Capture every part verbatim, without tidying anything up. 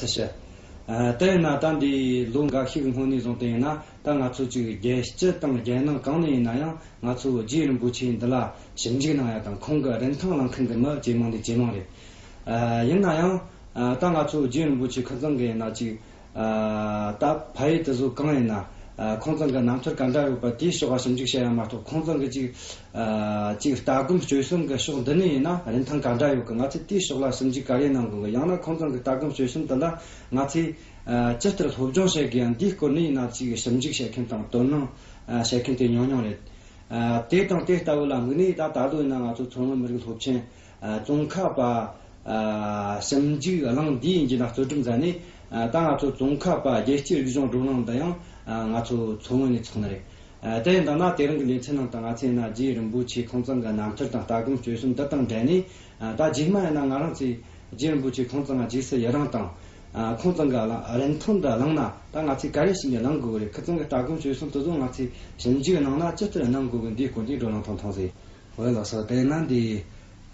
ཤེས། ཨ། དེ་ཡིན་ན་ད་འདི་ལོ་འགའ་ཤས་ཀྱི་སྔོན་ནས་བཟུང་སྟེ་ཡིན་ན། ད་ང་ཚོ་ཅིག་རྒྱལ་སྤྱི་དང་རྒྱལ་ནང་གང་ནས་ཡིན་ན་ཡང་ང་ཚོ་རྗེ་རིན་པོ་ཆེ་འདི་ལ་ཞིབ་འཇུག་གནང་ཡ་དང་ཁོང་གི་རིན་ཐང་བླངས་མཁན་གྱི་མི་ཇེ་མང་ནས་ཇེ་མང་རེད། ཨ། ཡིན་ན་ཡང་། ཨ། ད་ང་ཚོ་རྗེ་རིན་པོ་ཆེ་ཁོང་ཚང་གི་ཡིན་ན་ཅིག་ཨ། ད་ཕ་ཡུལ་དེ་ཚོ་གང་ཡིན་ན། ཨ། ཁོང་ཚང་གི་རྣམ་ཐར་ག་འདྲ་ཡོད་པ་དེའི་ཕྱོགས་ལ་ཞིབ་འཇུག་བྱེད་ཡ་མ་གཏོགས། ཁོང་ཚང་གི་ཅིག་ཨ། ཅིག་ལྟ་སྒོམ་སྤྱོད་གསུམ་གི་ཕྱོགས་འདི་ནས་ཡིན་ན་རིན་ཐང་ག་འདྲ་ཡོད་གི། ང་ཚོས་དེའི་ཕྱོགས་ལ་ཞིབ་འཇུག་ག་རེ་གནང་དགོས་གི། ཡང་ན་ཁོང་ཚང་གི་ལྟ་སྒོམ་སྤྱོད་གསུམ་དེ་ལ་ང་ཚོས། ཨ། ཇི་ལྟར་སློབ་སྦྱོང་བྱེད་དགོས་ཡ་འདིའི་སྐོར་ནས་ཡིན་ན་ཅིག་ཞིབ་འཇུག་བྱེད་མཁན་དང་དོ་སྣང་། ཨ། བྱེད་མཁན་དེ་ཉུང་ཉུང་རེད། ཨ། དེ་དང་དེ་ལྟ་བུ་ལ་དམིགས་ནས་ད་ད་ལོ་ཡིན་ན་ང་ཚོ་མཚོ་སྔོན་མི་རིགས་སློབ་ཆེན། ཨ། ཙོང་ཁ་པ། ཨ། ཞིབ་འཇུག་གླིང་འདིའི་ཡིན་གྱི་ན་གཙོ་སྒྲུབ་མཛད་ནས། ཨ། ད་ང་ཚོ་ཙོང་ཁ་པ་རྒྱལ་སྤྱིའི་རིག་གཞུང་བགྲོ་གླེང་འདི་ཡང་། ཨ། ང་ཚོ་མཚོ་སྔོན་ནས་ཚོགས་ནི་རེད། ཨ། དེ་ཡིན་ད་ན་དེ་རིང་གི་ལེ་ཚན་ནང་དུ་ང་ཚོས་ན་རྗེ་རིན་པོ་ཆེ་ཁོང་ཚང་གི་རྣམ་ཐར་དང་ལྟ་སྒོམ་སྤྱོད་གསུམ་འདི་དང་འབྲེལ་ནས། ཨ། ད་རྗེས་མ་ཡིན་ན་ང་རང་ཚོས་རྗེ་རིན་པོ་ཆེ་ཁོང་ཚང་ང་རྗེས་སུ་ཡི་རང་དང་། ཨ། ཁོང་ཚང་གི་རིན་ཐང་འདི་བླངས་ན་ད་ང་ཚོས་ག་རེ་བྱས་ནས་བླང་དགོས་རེད། ཁོང་ཚང་གི་ལྟ་སྒོམ་སྤྱོད་གསུམ་དེ་ཚོ་ང་ཚོས་ཞིབ་འཇུག་གནང་ན་ཇི་ལྟར་གནང་དགོས་གི། འདིའི་སྐོར་འདི་བགྲོ་གླེང་ཐུང་ཐུང་ཟིག་འོ་ལགས་སོ། དེ་ན་འདི།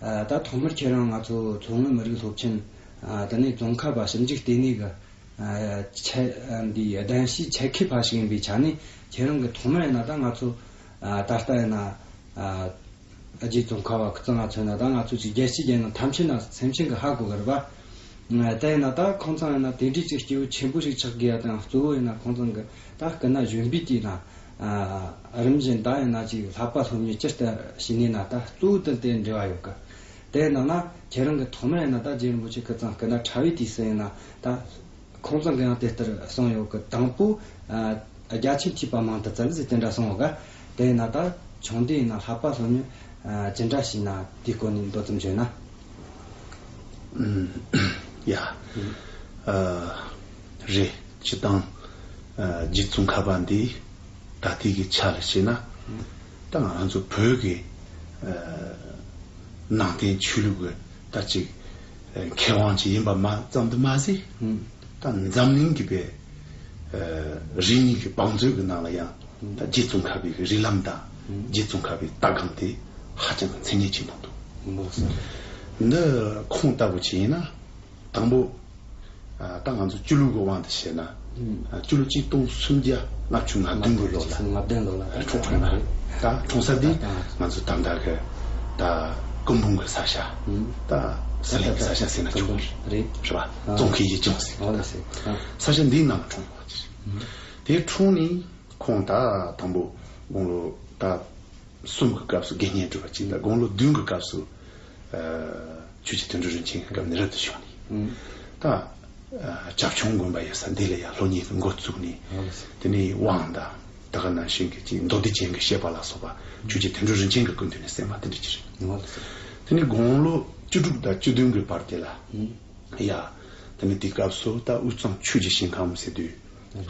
ཨ། ད་ཐོག་མར་ཁྱེད་རང་ང་ཚོ་མཚོ་སྔོན་མི་རིགས་སློབ་ཆེན། ཨ། དེ་ནས་ཙོང་ཁ་པ་ཞིབ་འཇུག་ལྟེ་གནས་གི། ཨ། ཆེད། ཨ། འདི་གདན་ཞུའི་ཆེད་མཁས་པ་ཞིག་ཡིན་པའི་ཆ་ནས། ཁྱེད་རང་གི་ཐོག་མར་ཡིན་ན་ད་ང་ཚོ། ཨ། ད་ལྟ་ཡིན་ན། ཨ། རྗེ་ཙོང་ཁ་པ་ཁོང་ཚང་ང་མཚོན་ན་ད་ང་ཚོ་ཅིག་རྒྱལ་སྤྱི་རྒྱལ་ནང་ཐམས་ཅད་ན་སེམས་ཅན་གྱིས་ཧ་གོ་གི་རེད་པ། ཨ། དེ་ཡིན་ན་ད་ཁོང་ཚང་ཡིན་ན་དེ་འདྲའི་ཅིག་སྐྱེས་བུ་ཆེན་པོ་ཞིག་ཆགས་དགོས་ཡ་དང་། གཙོ་བོ་ཡིན་ན་ཁོང་ཚང་གི་ད་སྐུ་ན་གཞོན་པའི་དུས་ན། ཨ། རིམ་བཞིན་ད་ཡིན་ན་ཅིག་བསླབ་པ་སློབ་གཉེར་ཇི་ལྟར་བྱས་ནས་ན་ད་གཙོ་བོ་དེ་དེ་འབྲེལ་བ་ཡོད་གི། དེ་ཡིན་ན་ཁྱེད་རང་གི་ཐོག་མར་ཡིན་ན་ད་རྗེ་རིན་པོ་ཆེ་ཁོང་ཚང་སྐུ་ན་ཕྲ་བའི་དུས་སུ་ཡིན་ན་ད། ཁོང་ཚང་གིས་ཡང་དེ་ལྟར་གསུངས་ཡོད་གི། དང་པོ། ཨ། རྒྱ་ཆེན་ཐོས་པ་མང་དུ་བཙལ་ཟེར་དེ་འདྲ་གསུངས་ཡོད་ག། དེ་ཡིན་ན་ད་ཆུང་དུས་ཡིན་ན་བསླབ་པ་སློབ་གཉེར། ཨ། ཇི་འདྲ་བྱས་ན་དེའི་སྐོར་ནས་མདོ་ཙམ་བརྗོད་ན། ཨུམ། ཡ། ཨ། རེད། སྤྱིར་བཏང་། ཨ། རྗེ་ཙོང་ཁ་པ་འདི་ད་ལྟའི་གི་ཆ་ལ་བྱས་ན། ད་ང་རང་ཚོ་བོད་ཀྱི། ཨ། ནང་བསྟན་ཆོས་ལུགས་ཀྱི་ད་ཅིག་ཨ། མཁས་དབང་ཅིག་ཡིན་པ་མ་ཙམ་དུ་མ་ཟད། ཨུམ། ད་འཛམ་གླིང་གི་པའི། ཨ། རིག་གནས་ཀྱི་བང་མཛོད་ཀྱི་ནང་ལ་ཡང་། ཨུམ། ད་རྗེ་ཙོང་ཁ་པའི་རིགས་ལམ་དང་། ཨུམ། རྗེ་ཙོང་ཁ་པའི་ལྟ་སྒོམ་དེ་ཧ་ཅང་གི་མཚན་སྙན་ཆེན་པོ་འདུག་འདི་ཁོང་ལྟ་བུ་ཅིག་ཡིན་ན། དང་པོ། ཨ། ད་ང་ཚོ་སྤྱི་ལོ་གི་དབང་དུ་བྱས་ན། ཨུམ། ཨ། སྤྱི་ལོ་གཅིག་སྟོང་སུམ་བརྒྱ་ལྔ་བཅུ་ང་བདུན་གི་ལོ་ལ། ལྔ་བདུན་ལོ་ལ་འཁྲུངས་པ་ཡིན་པ་རེད། ད་འཁྲུངས་ས་དེ་ང་ཚོ་ད་ལྟ་གི་ད་སྐུ་འབུམ་གི་ས་ཆ། ཨུམ། ད་ཟི་ལིང་གི་ས་ཆ་ཟེར་ན་ཆོག་གི་རེད། རེད་པ། ཨ། ཙོང་ཁའི་ཡུལ་ལྗོངས་ཟེར། ཨོ་ལགས་སེ། ཨ། ས་ཆ་འདིའི་ནང་འཁྲུངས་པ་ཅིག་ཨུམ། དེ་འཁྲུངས་ནས་ཁོང་ད་དང་པོ་དགུང་ལོ་ད་གསུམ་གྱི་སྐབས་སུ་དགེ་བསྙེན་སྒྲུབ་པ་ཅིག་ད་དགུང་ལོ་བདུན་གྱི་སྐབས་སུ། ཨ། ཆོས་རྗེ་དོན་གྲུབ་རིན་ཆེན་གྱི་སྐབས་ནས་རབ་ཏུ་བྱུང་ནས། ཨུམ། ད། ཨ། བྱ་ཁྱུང་དགོན་པ་ཡོད་ས་འདི་ལ་ཡང་སློབ་གཉེར་གྱི་འགོ་བཙུགས་ནས། ཨོ་ལགས་སེ། དེ་ནས་དབང་དང་། ད་ག་ནང་བཞིན་གྱི་ཅིག་མདོ་སྡེ་རྒྱན་གྱི་བཤད་པ་ལ་སོགས་པ་ཆོས་རྗེ་དོན་གྲུབ་རིན་ཆེན་གྱི་སྐུ་མདུན་ནས་གསན་པ་དེ་འདྲ་ཅིག་རེད། ཨོ་ལགས་སེ། དེ་ནས་དགུང་ལོ་བཅུ་དྲུག་དང་བཅུ་བདུན་གྱི་བར་དེ་ལ། ཨུམ། ཡ། དེ་ནས་དེའི་སྐབས་སུ་ད་དབུས་གཙང་ཆོས་ཀྱི་ཞིང་ཁམས་ཟེར་དུས།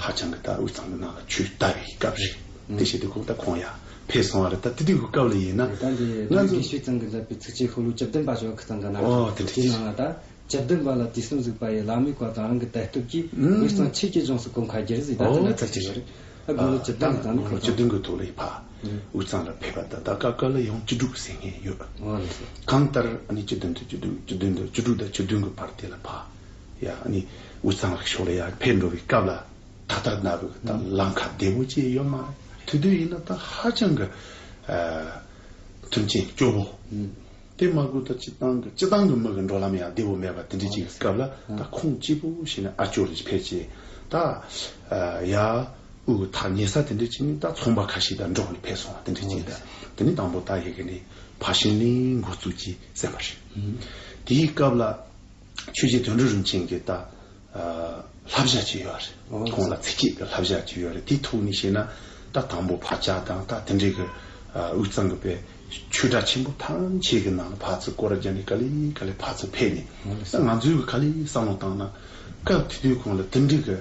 ཧ་ཅང་གི་ད་དབུས་གཙང་གི་ནང་ལ་ཆོས་དར་བའི་སྐབས་རེད། ཨུམ། དེ་བྱེད་དུས་ཁོང་ད་ཁོང་ཡ་ཕེབས་སོང་བ་རེད། ད་དེ་དུས་ཀྱི་སྐབས་ལ་ཡིན་ན། ད་འདི་ང་ཚོ་དགེ་བཤེས་ཚང་གིས་མཛད་པའི་ཚིགས་བཅད་ཤོ་ལོ་ཀ་བཅུ་བདུན་པ་ཞོག་ཁི་ཚང་གི་ནང་ཨོ་དེ་འདྲ་དེའི་ནང་ལ་ད་བཅུ་བདུན་པ་ལ་དུས་གསུམ་གཟིགས་པ་ཡི་བླ་མའི་བཀའ་དང་རང་གི་དད་སྟོབས་ཀྱིས། ཨུམ། དབུས་གཙང་ཆོས་ཀྱི་ལྗོངས་སུ་གོམ་ཁ་བསྒྱུར་ཟེར། ད་དེ་འདྲ་ཨོ་ཚིག་ཅིག་ཡོད་རེད། ད་དགུང་ལོ་བཅུ་བདུན་གི་ད་ནི་ཁོ་ཚོ་བཅུ་བདུན་གི་ཐོག་ལ་ཡི་ཕ། ཨུམ། དབུས་གཙང་ལ་ཕེབས་པ་ད་ད་སྐབས་སྐབས་ལ་ཡང་བཅུ་དྲུག་གི་ཟེར་མཁན་ཡོད། ཨོ་ལགས་སོ། གང་ལྟར་ཨ་ནི་བཅུ་བདུན་དུ་བཅུ་བདུན་བཅུ་བདུན་དུ་བཅུ་དྲུག་དང་བཅུ་བདུན་གི་བར་དེ་ལ་ཕ། ཡ། ཨ་ནི་དབུས་གཙང་ལ་ཕྱོགས་ལ་ཡ་ཕེབས་འགྲོ་བའི་སྐབས་ལ། ད་ལྟ་ན་བུ་ད་ལམ་ཁ་བདེ་བོ་ཅིག་ཡོད་མ་རེད། དེ་དུས་ཡིན་ན་ད་ཧ་ཅང་གི། ཨ། མཐུན་རྐྱེན་སྐྱོ་བོ། ཨུམ། དེ་མ་དགོས་ད་སྤྱི་བཏང་གི་སྤྱི་བཏང་གི་མི་གི་འགྲོ་ལམ་ཡང་བདེ་བོ་མེད་པ་དེ་འདྲ་ཅིག་གི་སྐབས་ལ། ཨུམ། ད་ཁོང་གཅིག་པུ་ཞིག་ནས་ཨ་ཅོ་རེ་ཕེབས་ཅིག་ད། ཨ། ཡ། དབུས་གི་ཐག་ཉེ་ས་དེ་འདྲ་ཅིག་ནས་ད་ཚོང་པ་ཁ་ཤས་དང་འགྲོགས་ནས་ཕེབས་སོང་བ་དེ་འདྲ་ཅིག་ད། ཨུམ། དེ་ནས་དང་པོ་ད་ཡི་གེ་ནས་ཕ་ཤིང་ལིང་འགོ་བཙུགས་ཀྱིས་ཟེར་བ་རེད། ཨུམ། དེའི་སྐབས་ལ། ཆོས་རྗེ་དོན་གྲུབ་རིན་ཆེན་གྱི་ད། ཨ། བསླབ་བྱ་ཅིག་ཡོད་རེད། ཨོ། ཁོང་ལ་ཚིགས་བཅད་ཀྱི་བསླབ་བྱ་ཅིག་ཡོད་རེད། དེའི་ཐོག་ནས་བཤད་ན། ད་དང་པོ་ཕར་ཇ་དང་ད་དེ་འདྲའི་གི། ཨ། དབུས་གཙང་གི་པའི་ཆོས་གྲྭ་ཆེན་པོ་ཐམས་ཅད་ཀྱི་ནང་ལ་ཕར་ཚུར་སྐོར་ར་རྒྱག་ནས་ག་ལེ་ག་ལེ་ཕར་ཚུར་ཕེབས་ནས། ཨོ། ད་ང་ཚོའི་གི་ག་ལེ་བསམ་བློ་བཏང་ན། སྐབས་དེ་དུས་ཁོང་ལ་དེ་འདྲའི་གི།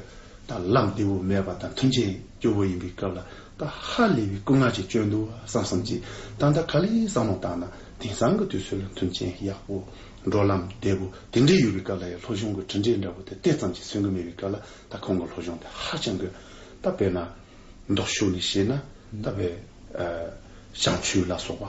ད་ལམ་བདེ་བོ་མེད་པ་དང་མཐུན་རྐྱེན་སྐྱོ་བོ་ཡིན་པའི་སྐབས་ལ། ད་ཧ་ལས་པའི་སྐུ་ངལ་ཅིག་བསྐྱོན་འདུག་བསམ་བསམ་གྱིས། ད་ལྟ་ག་ལེ་བསམ་བློ་བཏང་ན་དེང་སང་གི་དུས་ཚོད་ལ་མཐུན་རྐྱེན་ཡག་པོ། འགྲོ་ལམ་བདེ་བོ་དེ་འདྲ་ཡོད་པའི་སྐབས་ལ་ཡང་སློབ་སྦྱོང་གི་གྲུབ་འབྲས་འདྲ་བོ་དེ་དེ་ཙམ་གྱིས་སོན་གི་མེད་པའི་སྐབས་ལ། ད་ཁོང་གི་སློབ་སྦྱོང་དེ་ཧ་ཅང་གི། ད་དཔེར་ན་མདོ་ཕྱོགས་ནས་བཤད་ན། ད་དཔེ། ཨ། བྱམས་ཆོས་ལ་སོགས་པ།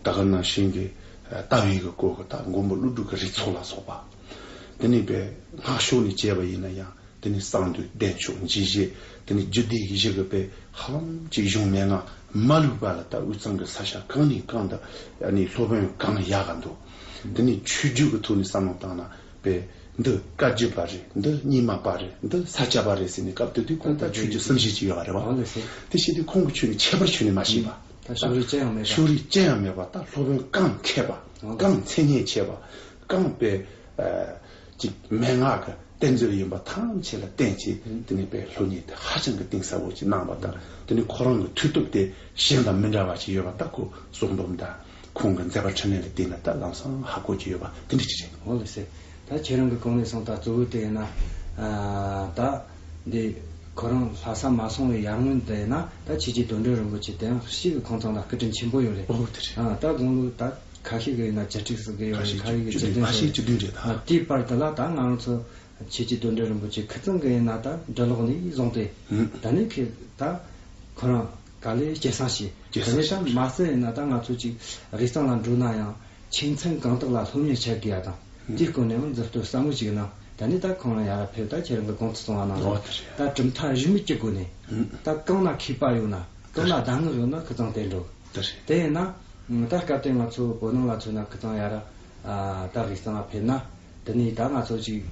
ད་ག་ནང་བཞིན་གྱི། ཨ། ལྟ་བའི་གི་སྐོར་གྱི་ད་མགོན་པོ་ཀླུ་སྒྲུབ་ཀྱི་རིགས་ཚོགས་ལ་སོགས་པ། དེ་ནས་པའི་སྔགས་ཕྱོགས་ནས་བྱས་པ་ཡིན་ན་ཡང་། དེ་ནས་གསང་འདུས་བདེ་མཆོག་འཇིགས་བྱེད། དེ་ནས་རྒྱུད་སྡེ་གི་བཞི་གི་པའི་ཧ་ལམ་གྱི་གཞུང་མན་ངག་མ་ལུས་པ་ལ། ད་དབུས་གཙང་གི་ས་ཆ་གང་ནས་གང་དུ། ཨ་ནི་སློབ་དཔོན་གང་ཡག་ག་འདུག་དེ་ནས་ཆོས་བརྒྱུད་ཀྱི་ཐོག་ནས་བསམ་བློ་བཏང་ན། པའི་འདི་བཀའ་བརྒྱུད་པ་རེད། འདི་རྙིང་མ་པ་རེད། འདི་ས་སྐྱ་པ་རེད་ཟེར་ནས་སྐབས་དེ་དུས་ཁོང་ད་ཆོས་བརྒྱུད་གསུམ་བཞི་ཅིག་ཡོད་པ་རེད་བ། ཨོ་ལེ་སེ། དེ་བྱས་དུས་ཁོང་གི་ཆོས་ནི་ཁྱད་པར་ཆོས་ནི་མ་ཤེས་པ། ད་ཕྱོགས་རིས་ཅི་ཡང་མེད་པ། ཕྱོགས་རིས་ཅི་ཡང་མེད་པ། ད་སློབ་དཔོན་གང་མཁས་པ། ཨོ་ལེ་སེ། གང་མཚན་སྙན་ཆེ་བ། གང་པའི་ཨ་ཅིག་མན་ངག་གི་གཏེར་མཛོད་ཡིན་པ་ཐམས་ཅད་ལ་བརྟེན་བྱས། ཨུ། དེ་ནས་པའི་སློབ་གཉེར་དེ་ཧ་ཅང་གི་གཏིང་ཟབ་པོ་ཅིག་གནང་བ་དང་། དེ་ནས་ཁོ་རང་གི་མཐུ་སྟོབས་དེ་གཞན་དང་མི་འདྲ་བ་ཅིག་ཡོད་པ། ད་ཁོ་གསུང་འབུམ་དང་ཁོང་གི་མཛད་པ་འཕྲིན་ལས་ལ་བལྟས་ན་ད་ལམ་སང་ཧ་གོ་རྒྱུ་ཡོད་པ་དེ་འདྲ་ཅིག་རེད། ཨོ་ལེ་སེ། ད་ཁྱེད་རང་གི་གོང་ནས་སོང་ད་གཙོ་བོ་དེ་ཡིན་ན། ཨ་ད་འདི་ཁོ་རང་ལྷ་ས་མ་སོང་བའི་ཡར་སྔོན་དེ་ཡིན་ན། ད་ཆོས་རྗེ་དོན་གྲུབ་རིན་པོ་ཆེ་དེ་ཡང་ཞིག་གི་ཁོང་ཚང་ལ་སྐུ་དྲིན་ཆེན་པོ་ཡོད་རེད། ཨོ་དེ་རེད། ཨ་ད་དགུང་ལོ་ད་ཁ་ཤས་ཀྱི་ཡིན་ན་བཅུ་དྲུག་ཟིག་གི་ཡོད་རེད། ཁ་ཤས་ཀྱི་བཅུ་བདུན། ཁ་ཤས་བཅུ་བདུན་རེད་ད། ཨ་དེའི་བར་དུ་ལ་ད་ང་རང་ཚོ་ཆོས་རྗེ་དོན་གྲུབ་རིན་པོ་ཆེ་ཁི་ཚང་གི་ཡིན་ན་ད་འབྲི་ཀློག་ནས་བཟུང་སྟེ། ཨུ། ད་ནི་ཁི་ད་ཁོ་རང་ག་ལེ་སྐྱེད་སྲིང་བྱས། སྐྱེད་སྲིང་བྱས། དེ་ནས་ད་མ་ཟད་ཡིན་ན་ད་ང་ཚོ་ཅིག་དབུས་གཙང་ལ་འགྲོ་ན་ཡང་ཆོས་ཚན་གང་དག་ལ་སློབ་གཉེར་བྱ་དགོས་ཡ་དང་། ཨུ། དེའི་སྐོར་ནས་ཡང་མཛུབ་སྟོན་ཟབ་མོ་ཞིག་གནང་། ད་ནི་ད་ཁོང་རང་ཡར་ཕེབས། ད་ཁྱེད་རང་གི་གོང་དུ་སོང་བ་ནང་བཞིན། ཨོ་དེ་རེད། ད་གྲུབ་མཐའ་རིས་མེད་ཀྱི་སྒོ་ནས། ཨུ། ད་གང་ན་མཁས་པ་ཡོད་ན། གང་ན་གདམས་ངག་ཡོད་ན་ཁི་ཚང་དེ་འགྲོ། དེ་རེད། དེ་ཡིན་ན། ད་སྐབས་དེ་ང་ཚོ་བོད་ནང་ལ་མཚོན་ན་ཁི་ཚང་ཡར་ཨ་ད་དབུས་གཙང་ང་ཕེབས་ན། དེ་ནས་ད་ང་ཚོ་ཅིག་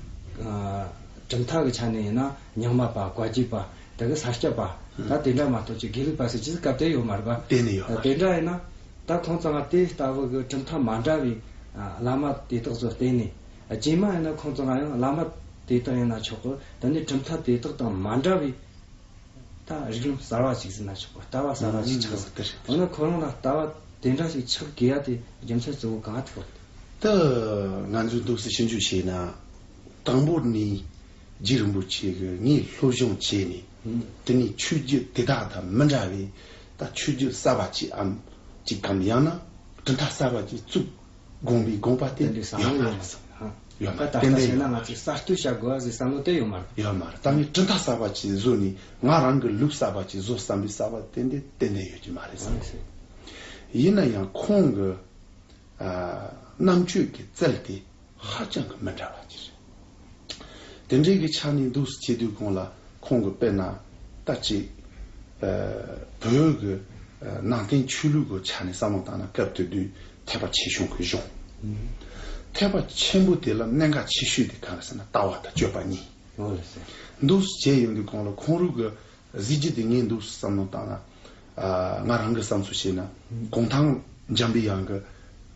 ཨ་གྲུབ་མཐའ་གི་ཆ་ནས་ཡིན་ན་རྙིང་མ་པ། བཀའ་བརྒྱུད་པ། དེ་གི་ས་སྐྱ་པ། ད་དེ་འདྲ་མ་གཏོགས་ཅིག་དགེ་ལུགས་པ་ཟེར་ཅི་ཟིག་སྐབས་དེ་ཡོད་མ་རེད་པ། དེ་ནས་ཡོད་མ་རེད། དེ་འདྲ་ཡིན་ན་ད་ཁོང་ཚང་ང་དེ་ལྟ་བུ་གི་གྲུབ་མཐའ་མ་འདྲ་བའི་ཨ་བླ་མ་དེ་དག་ཚོ་བསྟེན་ནས། རྗེས་མ་ཡིན་ན་ཁོང་ཚང་ང་ཡང་བླ་མ་དེ་དག་ཡིན་ན་ཆོག་གི། དེ་ནས་གྲུབ་མཐའ་དེ་དག་དང་མ་འདྲ་བའི་ད་རིགས་ལམ་གསར་བ་ཞིག་ཟེར་ན་ཆོག་པ། ལྟ་བ་གསར་བ་ཞིག་ཆགས་ཟིན། ཨ་ནི་ཁོ་རང་ལ་ལྟ་བ་དེ་འདྲ་ཞིག་ཆགས་དགོས་ཡ་དེ་རྒྱུ་མཚན་གཙོ་བོ་གང་ཐུག་ད་ང་ཚོས་འདུག་སེ་ཞིབ་འཇུག་བྱས་ན། དང་པོ་ནས་རྗེ་རིན་པོ་ཆེ་གིས་ངས་སློབ་སྦྱོང་བྱས་ནས། ཨུ། དེ་ནས་ཆོས་བརྒྱུད་དེ་དག་དང་མི་འདྲ་བའི་ད་ཆོས་བརྒྱུད་གསར་བ་ཅིག་གམ། ཅིག་གམ། ཡང་ན་གྲུབ་མཐའ་གསར་བ་ཅིག་བཙུགས་དགོངས་པའི་དགོངས་པ་དེ་དེ་འདྲའི་བསམ་བློ་ཡོད་མ་རེད། ཡོད་མ་རེད། ད་ལྟ་ཏན་ཏན་བྱས་ན་ཡོད་མ་ང་ཚོས་གསར་གཏོད་བྱ་དགོས་པ་ཟེར་བསམ་བློ་དེ་ཡོད་མ་རེད། ཡོད་མ་རེད། ད་ངས་གྲུབ་མཐའ་གསར་བ་ཅིག་བཟོས་ནས་ང་རང་གི་ལུགས་གསར་བ་ཅིག་བཟོ་བསམ་པའི་བསམ་པ་དེ་འདྲ་ཏན་ཏན་ཡོད་ཀྱི་མ་རེད་བསམ། ཨ་ནི་ཡིན་ན་ཡང་ཁོང་གི་ཨ་རྣམ་དཔྱོད་ཀྱི་རྩལ་དེ་ཧ་ཅང་གི་མི་འདྲ་བ་ཅིག་རེད། དེ་འདྲའི་གི་ཆ་ནས་འདུག་སེ་བྱེད་དུས་གོང་ལ། ཁོང་གི་དཔེར་ན་ད་ཅིག་ཨ་བོད་གི་ཨ་ནང་བསྟན་ཆོས་ལུགས་གི་ཆ་ནས་བསམ་བློ་བཏང་ན། སྐབས་དེ་དུས་ཐེག་པ་ཆེ་ཆུང་གི་གཞུང་། ཐེག་པ་ཆེན་པོ་དེ་ལ་གནད་འགག་ཆེ་ཤོས་དེ་ག་རེ་ཟེར་ན་ལྟ་བ་དང་སྤྱོད་པ་གཉིས། འོ་ལགས་སོ། འདུག་སེ་བྱས་ཡོང་དུས་གོང་ལ་ཁོང་རང་གི་གཟི་བརྗིད་དེ་ངས་འདུག་སེ་བསམ་བློ་བཏང་ན། ཨ་ང་རང་གི་བསམ་ཚུལ་བྱས་ན། གུང་ཐང་འཇམ་པའི་དབྱངས་ཀྱིས།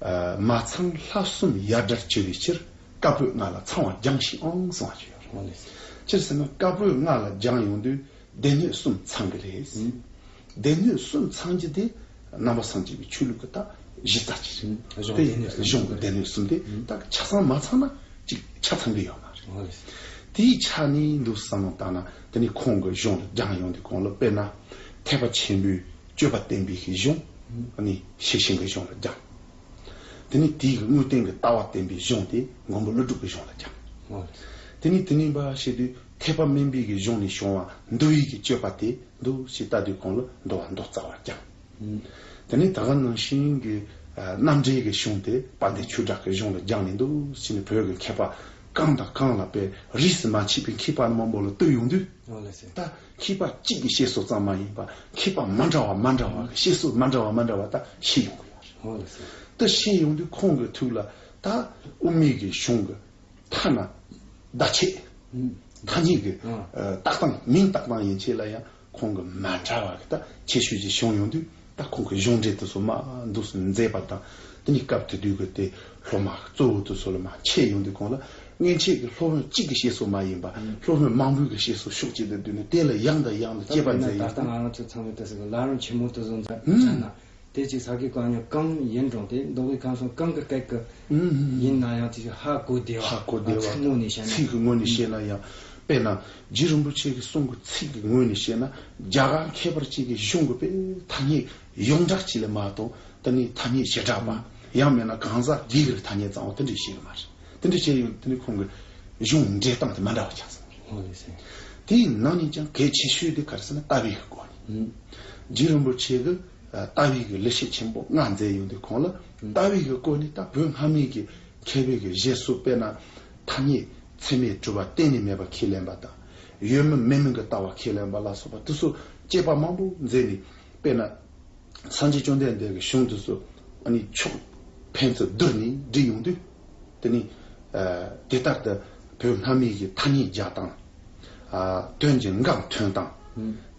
ཨ་མ་ཚང་ལྷ་གསུམ་ཡ་བྲལ་བྱ་བའི་ཕྱིར། བཀའ་པོད་ལྔ་ལ་ཚང་བར་སྦྱངས་ཤིག་ཨང་གསུངས་པ་ཅིག་ཡོད་རེད། འོ་ལགས་སོ། ཅི་ཟེར་ན་བཀའ་པོད་ལྔ་ལ་སྦྱངས་ཡོང་དུས་སྡེ་སྣོད་གསུམ་ཚང་གི་རེད། སྡེ་སྣོད་གསུམ་ཚང་རྒྱུ་དེ་ནང་པ་སངས་རྒྱས་པའི་ཆོས་ལུགས་ཀྱི་ད་གཞི་རྩ་ཅིག་རེད། གཞུང་དེ་སྡེ་སྣོད་གསུམ། གཞུང་གི་སྡེ་སྣོད་གསུམ་དེ་ད་ཆ་ཚང་མ་ཚང་ན་ཅིག་ཆ་ཚང་གི་ཡོད་མ་རེད། འོ་ལགས་སོ། དེའི་ཆ་ནས་འདུག་བསམ་བློ་བཏང་ན། དེ་ནས་ཁོང་གི་གཞུང་ལ་སྦྱངས་ཡོང་དུས་གོང་ལ་དཔེར་ན་ཐེག་པ་ཆེན་པོའི་སྤྱོད་པ་བསྟན་པའི་གཞུང་། ཨ་ནི་ཤེར་ཕྱིན་གྱི་གཞུང་ལ་སྦྱངས། དེ་ནས་དེའི་དངོས་བསྟན་གྱི་ལྟ་བ་བསྟན་པའི་གཞུང་དེ་མགོན་པོ་ཀླུ་སྒྲུབ་ཀྱི་གཞུང་ལ་སྦྱངས། འོ། དེ་ནས་དེ་ནས་འབའ་བྱས་དུས་ཐེག་པ་དམན་པའི་གི་གཞུང་ནས་བྱུང་བ་འདུལ་བའི་གི་སྤྱོད་པ་དེ་འདུག་སེ་ལྟ་དུས་གོང་ལ་འདུལ་བ་མདོ་རྩ་བར་སྦྱངས། དེ་ནས་ད་ག་ནང་བཞིན་གྱི་ཨ་རྣམ་འགྲེལ་གྱི་གཞུང་དེ་དཔལ་ལྡན་ཆོས་གྲགས་ཀྱི་གཞུང་ལ་སྦྱངས་ནས། འདུག་སེ་ནས་བོད་ཀྱི་མཁས་པ་གང་དང་གང་ལ་དཔེ་རིས་སུ་མ་ཆད་པའི་མཁས་པ་མང་པོ་ལ་བསྟོད་ཡོང་དུས། འོ་ལགས་སོ། ད་མཁས་པ་གཅིག་གི་བཤད་སྲོལ་ཙམ་མ་ཡིན་པ། མཁས་པ་མ་འདྲ་བ་མ་འདྲ་བ་གི་བཤད་སྲོལ་མ་འདྲ་བ་མ་འདྲ་བ་ད་ཤེས་ཡོང་གི་ཡོད་རེད། འོ་ལགས་སོ། ད་ཤེས་ཡོང་དུས་ཁོང་གི་ཐུགས་ལ་ད་དབུ་མའི་གི་གཞུང་གི་ཐ་ན་བརྡ་ཆད། ཨང་། ཐ་སྙད་ཀྱི་ཨང་། ཨ་བཏགས་སྟངས། མིང་བཏགས་སྟངས་ཡན་ཆད་ལ་ཡང་ཁོང་གི་མ་འདྲ་བ་གི་ད་ཁྱད་ཆོས་ཅིག་བྱུང་ཡོང་དུས། ད་ཁོང་གི་གཞུང་འགྲེལ་དེ་ཚོ་མར་འདུག་སེ་མཛད་པ་དང་། དེ་ནས་སྐབས་དེ་དུས་ཀྱི་དེ་སློབ་མ་གཙོ་བོ་དེ་ཚོ་ལ་མར་འཆད་ཡོང་དུས་གོང་ལ། སྔོན་ཆད་ཀྱི་སློབ་དཔོན་གཅིག་གི་བཤད་སྲོལ་མ་ཡིན་པ། ཨང་། སློབ་དཔོན་མང་པོའི་གི་བཤད་སྲོལ་ཕྱོགས་གཅིག་ཏུ་བསྡུས་ནས་དེ་ལ་ཡང་དང་ཡང་དུ་དཔྱད་པ་མཛད་ཡོང་དུས། ད་ལྟ་ང་རང་ཚོ་ཚང་མས་དེ་ཟེར་གི། བླ་རུང་ཆེན་མོ་དེ་ཚོ་མཛད་ན། དེ་ཅིག་ས་དགེ་བཀའ་རྙིང་གང་ཡིན་རུང་། དེ་མདོ་དབུས་ཁམས་གསུམ་གང་གི་སྐད་ཀྱི་ཨང་ཡིན་ན་ཡང་། དེ་ཅིག་ཧ་གོ་བདེ་བ། ཧ་གོ་བདེ་བ། ཚིག་ངོས་ནས་བཤད་ན། ཚིག་གི་ངོས་ནས་བཤད་ན་ཡང་། དཔེར་ན་རྗེ་རིན་པོ་ཆེ་གི་གསུང་གི་ཚིག་གི་ངོས་ནས་བཤད་ན། རྒྱ་གར་མཁས་པ་གཅིག་གི་གཞུང་གི་དཔེ་ཐ་སྙད་ཡོངས་གྲགས་ཅིག་ལས་མ་གཏོགས། དེ་ནས་ཐ་སྙད་བྱེ་བྲག་པ། ཡང་མིན་ན་གང་ཟག་སྒེར་གྱི་ཐ་སྙད་ཙམ་པོ་དེ་འདྲ་བཤད་གི་མ་རེད། དེ་འདྲ་བཤད་ཡོང་དུས་ནི་ཁོང་གི་གཞུང་འགྲེལ་སྟངས་དེ་མ་འདྲ་བ་ཆགས་སོང་། འོ་ལགས་སོ། དེའི་ནང་ནས་ཀྱང་གལ་ཆེ་ཤོས་དེ་ག་རེ་ཟེར་ན་ལྟ་བའི་གི་སྐོར་ནས། ཨང་། རྗེ་རིན་པོ་ཆེ་གིས་ཨ་ལྟ་བའི་གི་ལེགས་བཤད་ཆེན་པོ་ལྔ་མཛད་ཡོང་དུས་གོང་ལ། ཨང་། ལྟ་བའི་གི་སྐོར་ནས་ད་བོད་སྔ་མའི་གི་མཁས་པའི་གི་བཞེད་སྲོལ། དཔེར་ན་ཐ་སྙད་ མཚན་མེད་གྲུབ་པ་གཏན་ནས་མེད་པ་ཁས་ལེན་པ་དང་། ཡོད་མིན་མེད་མིན་གྱི་ལྟ་བ་ཁས་ལེན་པ་ལ་སོགས་པ་དེ་ཚོ་དཔྱད་པ་མང་པོ་མཛད་ནས། དཔེར་ན། སངས་རྒྱས་བཅོམ་ལྡན་འདས་ཀྱི་གཞུང་དེ་ཚོ་ཨ་ནི་ཕྱོགས་ཕན་ཚུན་བསྡུར་ནས་བྲིས་ཡོང་དུས། དེ་ནི་ཨ་དེ་ལྟར་དུ་བོད་སྔ་མའི་གི་ཐ་སྙད་རྒྱག་སྟངས། ཨ་དོན་གྱི་འགངས་ཐོན་སྟངས།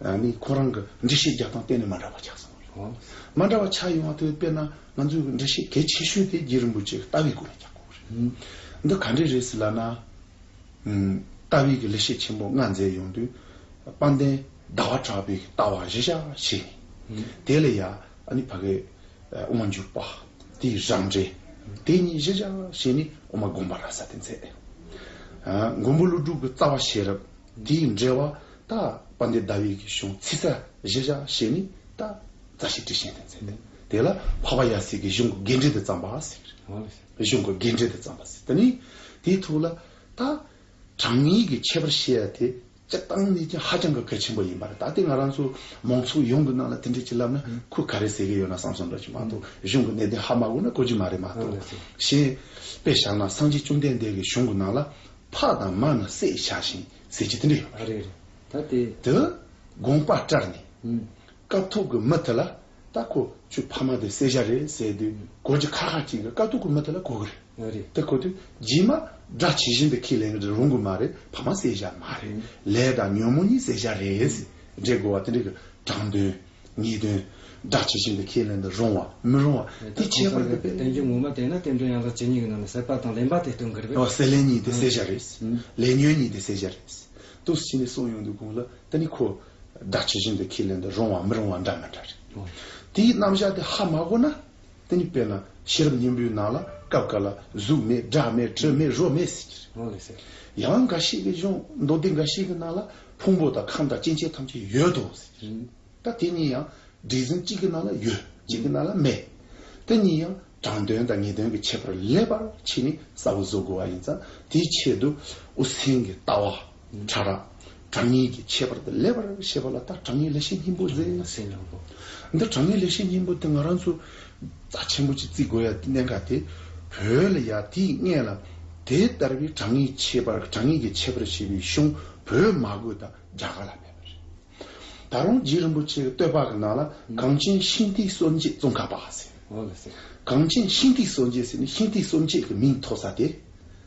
ཨ་ནི་ཁོ་རང་གི་འགྲེལ་བཤད་རྒྱག་སྟངས་གཏན་ནས་མ་འདྲ་བ་ཆགས་སོང་། ཨོ། མ་འདྲ་བ་ཆགས་ཡོང་བ་དེ་དཔེར་ན་ང་ཚོའི་འགྲེལ་བཤད་གལ་ཆེ་ཤོས་དེ་རྗེ་རིན་པོ་ཆེ་གི་ལྟ་བའི་སྒོ་ནས་རྒྱག་དགོས་རེད། འདི་ག་འདྲས་རེད་ཟེར་ལབ་ན། ཨུམ། ལྟ་བའི་གི་ལེགས་བཤད་ཆེན་པོ་ལྔ་མཛད་ཡོང་དུས། དཔལ་ལྡན་ཟླ་བ་གྲགས་པའི་ལྟ་བ་གཞི་བཞག་བྱས་ནས། ཨུམ། དེ་ལ་ཡ་ཨ་ནི་ཕ་གི་ཨ་དབུ་མ་འཇུག་པ་དེའི་རང་འགྲེལ། དེ་གཉིས་གཞི་བཞག་བྱས་ནས་དབུ་མ་དགོངས་པ་རབ་གསལ་དེ་མཛད། ཨ་མགོན་པོ་ཀླུ་སྒྲུབ་ཀྱི་རྩ་བ་ཤེས་རབ་དེའི་འགྲེལ་བ་ད་དཔལ་ལྡན་ཟླ་བའི་གི་གཞུང་ཚིག་གསལ་གཞི་བཞག་བྱས་ནས་ད་རྩ་ཤེ་ཊཱིཀ་ཤན་དེ་མཛད། དེ་ལ་འཕགས་པ་ཡབ་སྲས་ཀྱི་གཞུང་གི་དགེ་འགྲེལ་དུ་བརྩམས་པ་ཟེར། གཞུང་གི་དགེ་འགྲེལ་དུ་བརྩམས་པ་ཟེར། དེ་ནས་དེའི་ཐོག་ལ་ད། དྲང་ངེས་ཀྱི་ཁྱད་པར་བཤད་ཡ་དེ་སྤྱིར་བཏང་ནས་ཀྱང་ཧ་ཅང་གི་གལ་ཆེན་པོ་ཡིན་པ་རེད། ད་ལྟའི་ང་རང་ཚོ་མང་ཚོགས་ཡོངས་ཀྱི་ནང་ལ་དེ་འདྲས་ཅིག་ལབ་ན། ཨང་། ཁོས་ག་རེ་ཟེར་གྱི་ཡོད་ན་བསམ་བསམ་འདྲ་ཅིག་མ་གཏོགས། ཨང་། གཞུང་གི་གནད་དོན་ཧ་མ་གོ་ན་གོ་རྒྱུ་མ་རེད་མ་གཏོགས། ཨང་། ལགས་སོ། གཞན་དཔེ་བཞག་ན་སངས་རྒྱས་བཅོམ་ལྡན་འདས་ཀྱི་གཞུང་གི་ནང་ལ་ཕ་དང་མ་ནི་བསད་བྱ་ཞིང་ཟེར་གྱི་དེ་འདྲས་ཡོད་པ་རེད། རེད་རེད། ད་དེ། དེ་དགོངས་པ་བཀྲལ་ནས། ཨང་། སྐབས་ཐོག་གི་མི་དེ་ལ་ད་ཁོ་ཁྱོད་ཕ་མ་དེ་བསད་བྱ་རེད་ཟེར་དུས་གོ་རྒྱུ་ཁ་ཁ་ཅིག་གི་སྐབས་ཐོག་གི་མི་དེ་ལ་གོ་གི་རེད། ཨ་རེད། དེ་གོ་དུས་རྗེས་མ་དགྲ་ཇི་བཞིན་དུ་ཁས་ལེན་གི་རུང་གི་མ་རེད། ཕ་མ་བསད་བྱ་མ་རེད། ཨང་། ལས་དང་ཉོན་མོངས་གཉིས་བསད་བྱ་རེད་ཟེར་འགྲེལ་དགོས་པ་དེ་འདྲ་གི་དྲང་དོན་ངེས་དོན། དགྲ་ཇི་བཞིན་དུ་ཁས་ལེན་དུ་རུང་བ་མི་རུང་བ་དེ་ཁྱད་པར་གི་དཔེ། བསྟན་རྒྱུ་ངོ་མ་བལྟས་ན་རྟེན་འབྲེལ་ཡན་ལག་བཅུ་གཉིས་ཀྱི་ནང་ནས་བསད་པ་དང་ལེན་པ་དེ་སྟོན་གི་རེད་པས། ཨོ། བསད་ལེན་གཉིས་དེ་བསད་བྱ་རེད། ཨང་། ལས་ཉོན་གཉིས་དེ་བསད་བྱ་རེད། དུ་ཕྱིན་ནས་གསུངས་ཡོང་དུས་གོང་ལ་དེ་ནི་ཁོ་དགྲ་ཇི་བཞིན་དུ་ཁས་ལེན་དུ་རུང་བ་མི་རུང་བ་འདྲ་མི་འདྲ་རེད། ཨོ། དེའི་རྣམ་གཞག་དེ་ཧ་མ་གོ་ན། དེ་ནི་དཔེར་ན་ཤེས་རབ་སྙིང་པོའི་ནང་ལ་སྐབས་འགའ་ལ་གཟུགས་མེད་སྒྲ་མེད་དྲི་མེད་རོ་མེད་ཟེར་གྱི་རེད། ཨོ་ལགས་སོ། ཡང་འགའ་ཞིག་གི་གཞུང་མདོ་སྡེ་འགའ་ཞིག་གི་ནང་ལ་ཕུང་པོ་དང་ཁམས་དང་སྐྱེ་མཆེད་ཐམས་ཅད་ཡོད་དོ་ཟེར་གྱི་རེད། ཨང་། ད་དེ་གཉིས་ཡང་སྒྲས་ཟིན་གཅིག་གི་ནང་ལ་ཡོད། གཅིག་གི་ནང་ལ་མེད། དེ་གཉིས་ཡང་དྲང་དོན་དང་ངེས་དོན་གྱི་ཁྱད་པར་ལེགས་པར་ཕྱེ་ནས་གསལ་པོ་བཟོ་དགོས་པ་ཡིན་ཙང་། དེའི་ཆེད་དུ་དབུ་སེམས་ཀྱི་ལྟ་བ་ཕྲ་རགས་དྲང་ངེས་ཀྱི་ཁྱད་པར་དེ་ལེགས་པར་ཤེས་པ་ལ་ད་དྲང་ངེས་ལེགས་བཤད་སྙིང་པོ་ཟེར། འདི་དྲང་ངེས་ལེགས་བཤད་སྙིང་པོ་དེ་ང་རང་ཚོ་རྩ་ཆེན་པོ་ཅིག་བརྩི་དགོས་ཡ་གནད་འགག་དེ། བོད་ལ་ཡ་དེའི་སྔོན་ལ་དེ་ལྟ་བུའི་དྲང་ངེས་ཁྱད་པར་དྲང་ངེས་ཀྱི་ཁྱད་པར་ཕྱེ་བའི་གཞུང་བོད་མ་དགོས་ད་རྒྱ་གར་ལ་མེད་པ་རེད། ད་རུང་རྗེ་རིན་པོ་ཆེ་གི་བསྟོད་པ་གི་ནང་ལ། ཨང་། གངས་ཅན་ཤིང་རྟའི་སྲོལ་འབྱེད་ཙོང་ཁ་པ་ཟེར། ཨོ་ལགས་སོ། གངས་ཅན་ཤིང་རྟའི་སྲོལ་འབྱེད་ཟེར་ནས་ཤིང་རྟའི་སྲོལ་འབྱེད་ཀྱི་མིང་ཐོགས་ས་དེ།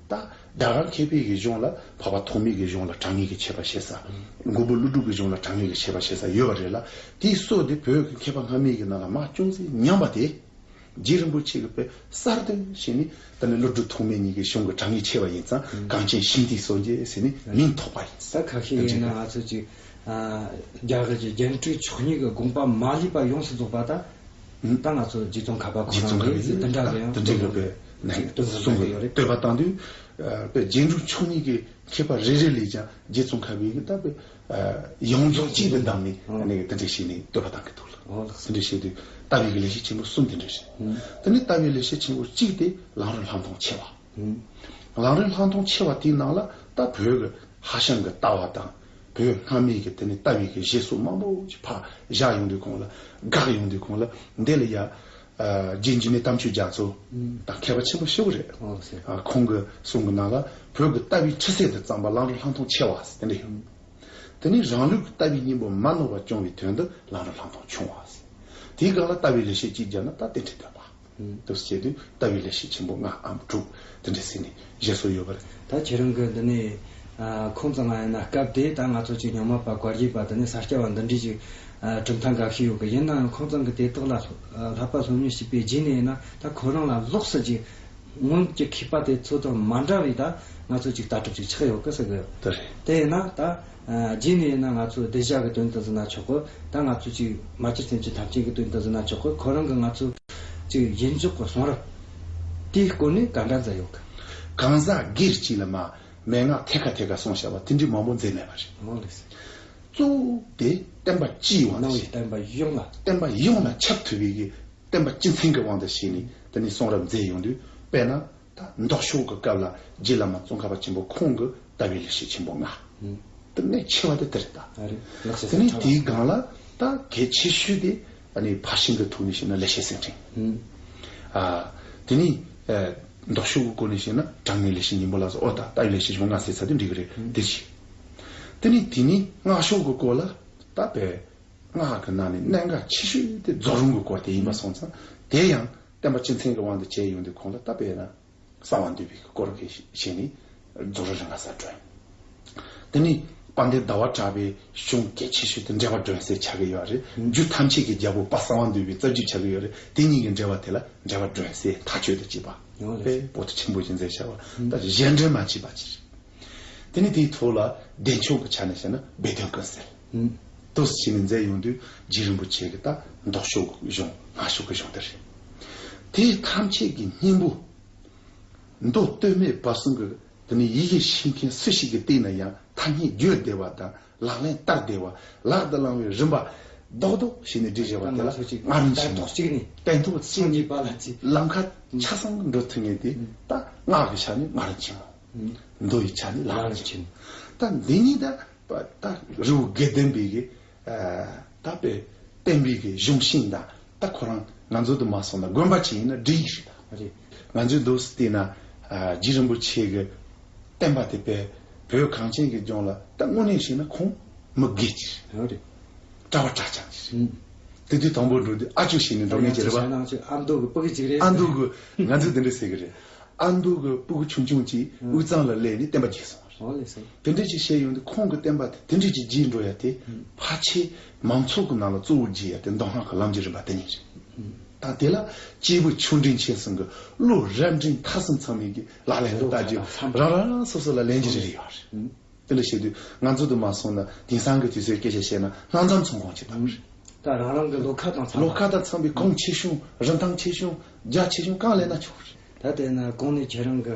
ད་རྒྱ་གར་མཁས་པའི་གི་གཞུང་ལ་འཕགས་པ་ཐོགས་མེད་ཀྱི་གཞུང་ལ་དྲང་ངེས་ཀྱི་ཁྱད་པར་བཤད་ས། ཨང་། མགོན་པོ་ཀླུ་སྒྲུབ་ཀྱི་གཞུང་ལ་དྲང་ངེས་ཀྱི་ཁྱད་པར་བཤད་ས་ཡོད་པ་རེད་ལ། དེའི་སྲོལ་དེ་བོད་ཀྱི་མཁས་པ་སྔ་མའི་གི་ནང་ལ་མར་ཅུང་ཟད་ཉམས་པ་དེ། རྗེ་རིན་པོ་ཆེ་གིས་དཔེ་གསར་གཏོད་བྱས་ནས་ད་ནི་ཀླུ་སྒྲུབ་ཐོགས་མེད་གཉིས་ཀྱི་གཞུང་གི་དྲང་ངེས་ཕྱེ་བ་ཡིན་ཙང་། ཨང་། གངས་ཅན་ཤིང་རྟའི་སྲོལ་འབྱེད་ཟེར་ནས་མིང་ཐོགས་པ་ཡིན། ད་ཁ་ཤས་ཡིན་ན་ང་ཚོ་ཅིག་ཨ་རྒྱ་གར་གྱི་རྒྱན་དྲུག་མཆོག་གཉིས་ཀྱི་དགོངས་པ་མ་ལུས་པ་ཡོངས་སུ་རྫོགས་པ་ད། ཨང་། ད་ང་ཚོ་རྗེ་ཙོང་ཁ་པ་ཁོ་རང་གིས་དེ་འདྲ་གི་ཡང་དེ་འདྲ་གི་དཔེ་ནས་གསུང་གི་ཡོད་རེད། བསྟོད་པ་བཏང་དུས། ཨ་དཔེ་རྒྱན་དྲུག་མཆོག་གཉིས་ཀྱི་མཁས་པ་རེ་རེ་ལས་ཀྱང་རྗེ་ཙོང་ཁ་པའི་གི་ད་དཔེ་ཨ་ཡོངས་རྫོགས་གཅིག་ཏུ་བསྡམས་ནས། ཨང་། ཨ་ནི་དེ་འདྲ་བྱས་ནས་བསྟོད་པ་བཏང་གི་འདུག་ལ། ཨོ་ལགས་སོ། དེ་འདྲ་བྱས་དུས་ལྟ་བའི་གི་ལེགས་བཤད་ཆེན་པོ་གསུམ་དེ་འདྲ་རེད། ཨང་། དེ་ནས་ལྟ་བའི་ལེགས་བཤད་ཆེན་པོ་གཅིག་དེ་ལམ་རིམ་ལྷག་མཐོང་ཆེ་བ། ཨང་། ལམ་རིམ་ལྷག་མཐོང་ཆེ་བ་དེའི་ནང་ལ་ད་བོད་ཀྱི་ཧྭ་ཤང་གི་ལྟ་བ་དང་། བོད་སྔ་མའི་གི་དེ་ནས་ལྟ་བའི་གི་བཞེད་སྲོལ་མང་པོ་ཅིག་ཕར་བཞག་ཡོང་དུས་གོང་ལ། བཀག་ཡོང་དུས་གོང་ལ། འདི་ལ་ཡ། ཨ་རྗེ་འཇིགས་མེད་དམ་ཆོས་རྒྱ་མཚོ། ཨང་། དང་མཁས་པ་ཆེན་པོ་ཞེ་པོ་རེད། ཨོ་ཟེར། ཨ་ཁོང་གི་གསུང་གི་ནང་ལ་བོད་ཀྱི་ལྟ་བའི་ཁྲི་གསེང་དུ་བརྩམས་པ་ལམ་རིམ་ལྷག་མཐོང་ཆེ་བ་ཟེར་དེ་འདྲ་ཡོད། ཨང་། དེ་ནས་རང་ལུགས་ཀྱི་ལྟ་བའི་སྙིང་པོ་མ་ནོར་བ་སྐྱོང་བའི་དོན་དུ་ལམ་རིམ་ལྷག་མཐོང་ཆུང་བ་ཟེར། དེའི་སྒང་ལ་ལྟ་བའི་ལེགས་བཤད་གཅིག་སྦྱར་ན་ད་རྟེན་འབྲེལ་བསྟོད་པ། ཨང་། དུ་བྱས་དུས་ལྟ་བའི་ལེགས་བཤད་ཆེན་པོ་ལྔའམ་དྲུག་དེ་འདྲ་ཟེར་ནས་བཞེད་སྲོལ་ཡོད་པ་རེད། ད་ཁྱེད་རང་གི་འདི་ནས་ཨ་ཁོང་ཚང་ང་ཡིན་ན་སྐབས་དེ་ད་ང་ཚོ་ཅིག་རྙིང་མ་པ་བཀའ་བརྒྱུད་པ་དེ་ནས་ས་སྐྱ་པ་འདི་འདྲའི་ཅིག་ཨ་གྲུབ་མཐའ་འགའ་ཤས་ཡོད་གི། ཡིན་ནའང་ཁོང་ཚང་གི་དེ་དག་ལ་ཨ་བསླབ་པ་སློབ་གཉེར་བྱས་པའི་རྗེས་ནས་ཡིན་ན་ད་ཁོ་རང་ལ་ལོགས་སུ་ཅིག་སྔོན་གྱི་མཁས་པ་དེ་ཚོ་དང་མ་འདྲ་བའི་ད་ང་ཚོ་ཅིག་ལྟ་གྲུབ་ཅིག་ཆགས་ཡོད་གི་ཟེར་གི་ཡོད། དེ་རེད། དེ་ཡིན་ན་ད་ཨ་རྗེས་ནས་ཡིན་ན་ང་ཚོ་སྡེ་བཞག་གི་དོན་དུ་ཟེར་ན་ཆོག་གི། ད་ང་ཚོ་ཅིག་མ་གྱུར་སེམས་ཅན་ཐམས་ཅད་ཀྱི་དོན་དུ་ཟེར་ན་ཆོག་གི། ཁོ་རང་གི་ང་ཚོ་ཅིག་ཡིན་འཇོག་གི་གསུང་རབ་དེའི་སྐོར་ནས་ག་འདྲ་མཛད་ཡོད་གི། གང་ཟག་སྒེར་གཅིག་ལ་མ་མན་ངག་ཐད་ཀ་ཐད་ཀ་གསུངས་བཞག་པ་དེ་འདྲའི་མང་པོ་མཛད་མེད་པ་རེད། འོ་ལགས་སོ། གཙོ་བོ་དེ་བསྟན་པ་སྤྱིའི་དབང་དུ་ནང་བའི་བཞིན། བསྟན་པ་ཡོངས་ལ། བསྟན་པ་ཡོངས་ལ་ཁྱབ་ཐུབ་པའི་གི་བསྟན་པ་སྤྱི་མཚན་གྱི་དབང་དུ་བྱས་ནས་དེ་ནས་གསུང་རབ་མཛད་ཡོང་དུས། དཔེར་ན་ད་མདོ་ཕྱོགས་ཀྱི་སྐབས་ལ་རྗེ་བླ་མ་ཙོང་ཁ་པ་ཆེན་པོ་ཁོང་གི་ལྟ་བའི་ལེགས་བཤད་ཆེན་པོ་ལྔ། ཨང་། དེ་གནད་ཆེ་བ་དེ་དེ་རེད་ད། ཨ་རེད། ལགས་སོ། དེ་ནས་དེའི་སྒང་ལ་ད་གལ་ཆེ་ཤོས་དེ་ཨ་ནི་ཕར་ཕྱིན་གྱི་ཐོག་ནས་བཤད་ན་ལེགས་བཤད་གསེར་ཕྲེང་། ཨང་། ཨ་དེ་ནས་ཨ་ མདོ་ཕྱོགས་ཀྱི་སྐོར་ནས་བཤད་ན་དྲང་ངེས་ལེགས་བཤད་སྙིང་པོ་ལ་སོགས། ཨོ་ད་ལྟ་བའི་ལེགས་བཤད་ཆེན་མོ་ལྔ་ཟེར་ཚར་དུས་འགྲིག་གི་རེད། དེ་གཅིག་དེ་ནས་དེ་ནས་སྔགས་ཕྱོགས་ཀྱི་སྐོར་ལ་ད་དཔེ་སྔགས་ཀྱི་ནང་ནས་གནད་འགག་ཆེ་ཤོས་དེ་རྫོགས་རིམ་གྱི་སྐོར་དེ་ཡིན་པ་སོང་ཙང་། དེ་ཡང་བསྟན་པ་སྤྱི་མཚན་གྱི་དབང་དུ་བྱས་ཡོང་དུས་ཁོང་ལ་ད་དཔེར་ན་གསང་བ་འདུས་པའི་སྐོར་གྱི་བཤད་ནས་རྫོགས་རིམ་རིམ་ལྔ་ཟེར་གྲོལ། དེ་ནས་དཔལ་ལྡན་ཟླ་བ་གྲགས་པའི་གཞུང་གལ་ཆེ་ཤོས་དེ་འགྲེལ་པ་སྒྲོན་གསལ་ཆགས་ཀྱི་ཡོད་རེད། རྒྱུད་ཐམས་ཅད་ཀྱི་རྒྱལ་པོ་དཔལ་གསང་བ་འདུས་པའི་རྩ་རྒྱུད་ཆགས་ཀྱི་ཡོད་རེད། དེ་གཉིས་ཀྱི་འགྲེལ་པ་དེ་ལ་འགྲེལ་པ་སྒྲོན་གསལ་མཐའ་དཔྱོད་དུ་བྱས་པ། ཡོང་ལེ། དཔེ་པོ་ཏི་ཆེན་པོ་ཅིག་མཛད་བྱ་བ། ད་གཞན་འགྲེལ་མ་བྱས་པ་ཅིག་རེད། དེ་ནས་དེའི་ཐོག་ལ་བདེ་མཆོག་གི་ཆ་ནས་བཤད་ན་སྦས་དོན་ཀུན་གསལ། ཨུམ། འདུག་སེ་བྱས་ནས་མཛད་ཡོང་དུས་རྗེ་རིན་པོ་ཆེ་གི་ད་མདོ་ཕྱོགས་ཀྱི་གཞུང་སྔགས་ཕྱོགས་ཀྱི་གཞུང་དེ་རེད། དེ་ཐམས་ཅད་ཀྱི་སྙིང་པོ། མདོ་སྟོད་སྨད་བར་གསུམ་གྱི་དེ་ནས་ཡི་གེ་ཤེས་མཁན་སུ་ཞིག་གིས་བལྟས་ན་ཡང་ཐ་སྙད་བརྗོད་བདེ་བ་དང་ལག་ལེན་བསྟར་བདེ་བ། ལག་ཏུ་བླང་བའི་རིམ་པ་རྡོག་རྡོག་བྱས་ནས་སྒྲིག་བཞག་པ་དེ་ལ་ང་ཚོ་ཅིག་སྔགས་རིམ་ཆེན་མོ། སྟན་ཐོག་གཅིག་ནས། སྟན་ཐོག་གཅིག་ནས་ལམ་ཁ་ཆ་ཚང་འགྲོ་ཐུབ་ངེས་དེ། ད་སྔགས་ཀྱི་ཆ་ནས་སྔགས་རིམ་ཆེན་མོ། མདོ་ཡི་ཆ་ནས་ལམ་རིམ་ཆེན་མོ། ད་འདི་གཉིས་ད་ད་རི་བོ་དགེ་ལྡན་པའི་གི་ད་དཔེ་བསྟན་པའི་གི་གཞུང་ཤིང་དང་། ད་ཁོ་རང་ང་ཚོ་དུ་མ་སོང་ན་དགོན་པ་ཅིག་ཡིན་ན་འགྲིག་གི་རེད་ད། རེད། ང་ཚོས་འདུག་སེ་བལྟས་ན་རྗེ་རིན་པོ་ཆེ་གི་བསྟན་པ་དེ་དཔེ་བོད་གངས་ཅན་གྱི་ལྗོངས་ལ་ད་དངོས་གནས་བཤད་ན་ཁོང་མི་དགེ་ཅིག་རེད། རེད། གྲྭ་བ་གྲྭ་རྐྱང་ཅིག་རེད། དེ་དུས་དང་པོ་འགྲོ་དུས་ཨ་ཅོ་བྱས་ནས་འགྲོ་ངེས་ཅིག་རེད་པ། ང་ཚོ་ཨ་མདོ་གི་སྤུ་གུ་ཅིག་རེད། ཨ་མདོ་གི་ང་ཚོས་དེ་འདྲ་ཟེར་གི་རེད། ཨ་མདོ་གི་སྤུ་གུ་ཆུང་ཆུང་ཅིག་དབུས་གཙང་ལ་སླེབས་ནས་བསྟན་པ་རྒྱས་སོང་། ཨོ་ལེ་སོ། དེ་འདྲ་ཅིག་བཤད་ཡོང་དུས་ཁོང་གི་བསྟན་པ་དེ་དེ་འདྲ་ཅིག་རྒྱས་འགྲོ་ཡ་དེ། ཕལ་ཆེར་མང་ཚོགས་ཀྱི་ནང་ལ་གཙོ་བོ་རྒྱས་ཡ་དེ་མདོ་སྔགས་ཀྱི་ལམ་གྱི་རིམ་པ་དེ་གཉིས་རེད། ད་དེ་ལ་སྐྱེས་བུ་ཆུང་འབྲིང་ཆེ་གསུམ་གྱི་བློ་རབ་འབྲིང་ཐ་གསུམ་ཚང་མས་ཀྱི་ལག་ལེན་དུ་བསྟར་རྒྱུ་རང་རང་སོ་སོ་ལ་ལེན་རྒྱུ་རེ་རེ་ཡོད་རེད། དེ་ལ་བཤད་དུས་ང་ཚོ་དུ་མ་སོང་ན་དེང་སང་གི་དུས་ཚོད་སྐད་ཆ་བཤད་ན་སྣ་འཛོམས་ཚོང་ཁང་ཅིག་དང་། ད་རང་རང་གི་ལོ་ཁ་དང་འཚམ་པ། ལོ་ཁ་དང་འཚམ་པའི་གོང་ཆེ་ཆུང་རིན་ཐང་ཆེ་ཆུང་རྒྱ་ཆེ་ཆུང་གང་ལེན་ན་ཆོག་རེད། ད་དེ་ན་གོང་ནས་ཁྱེད་རང་གི་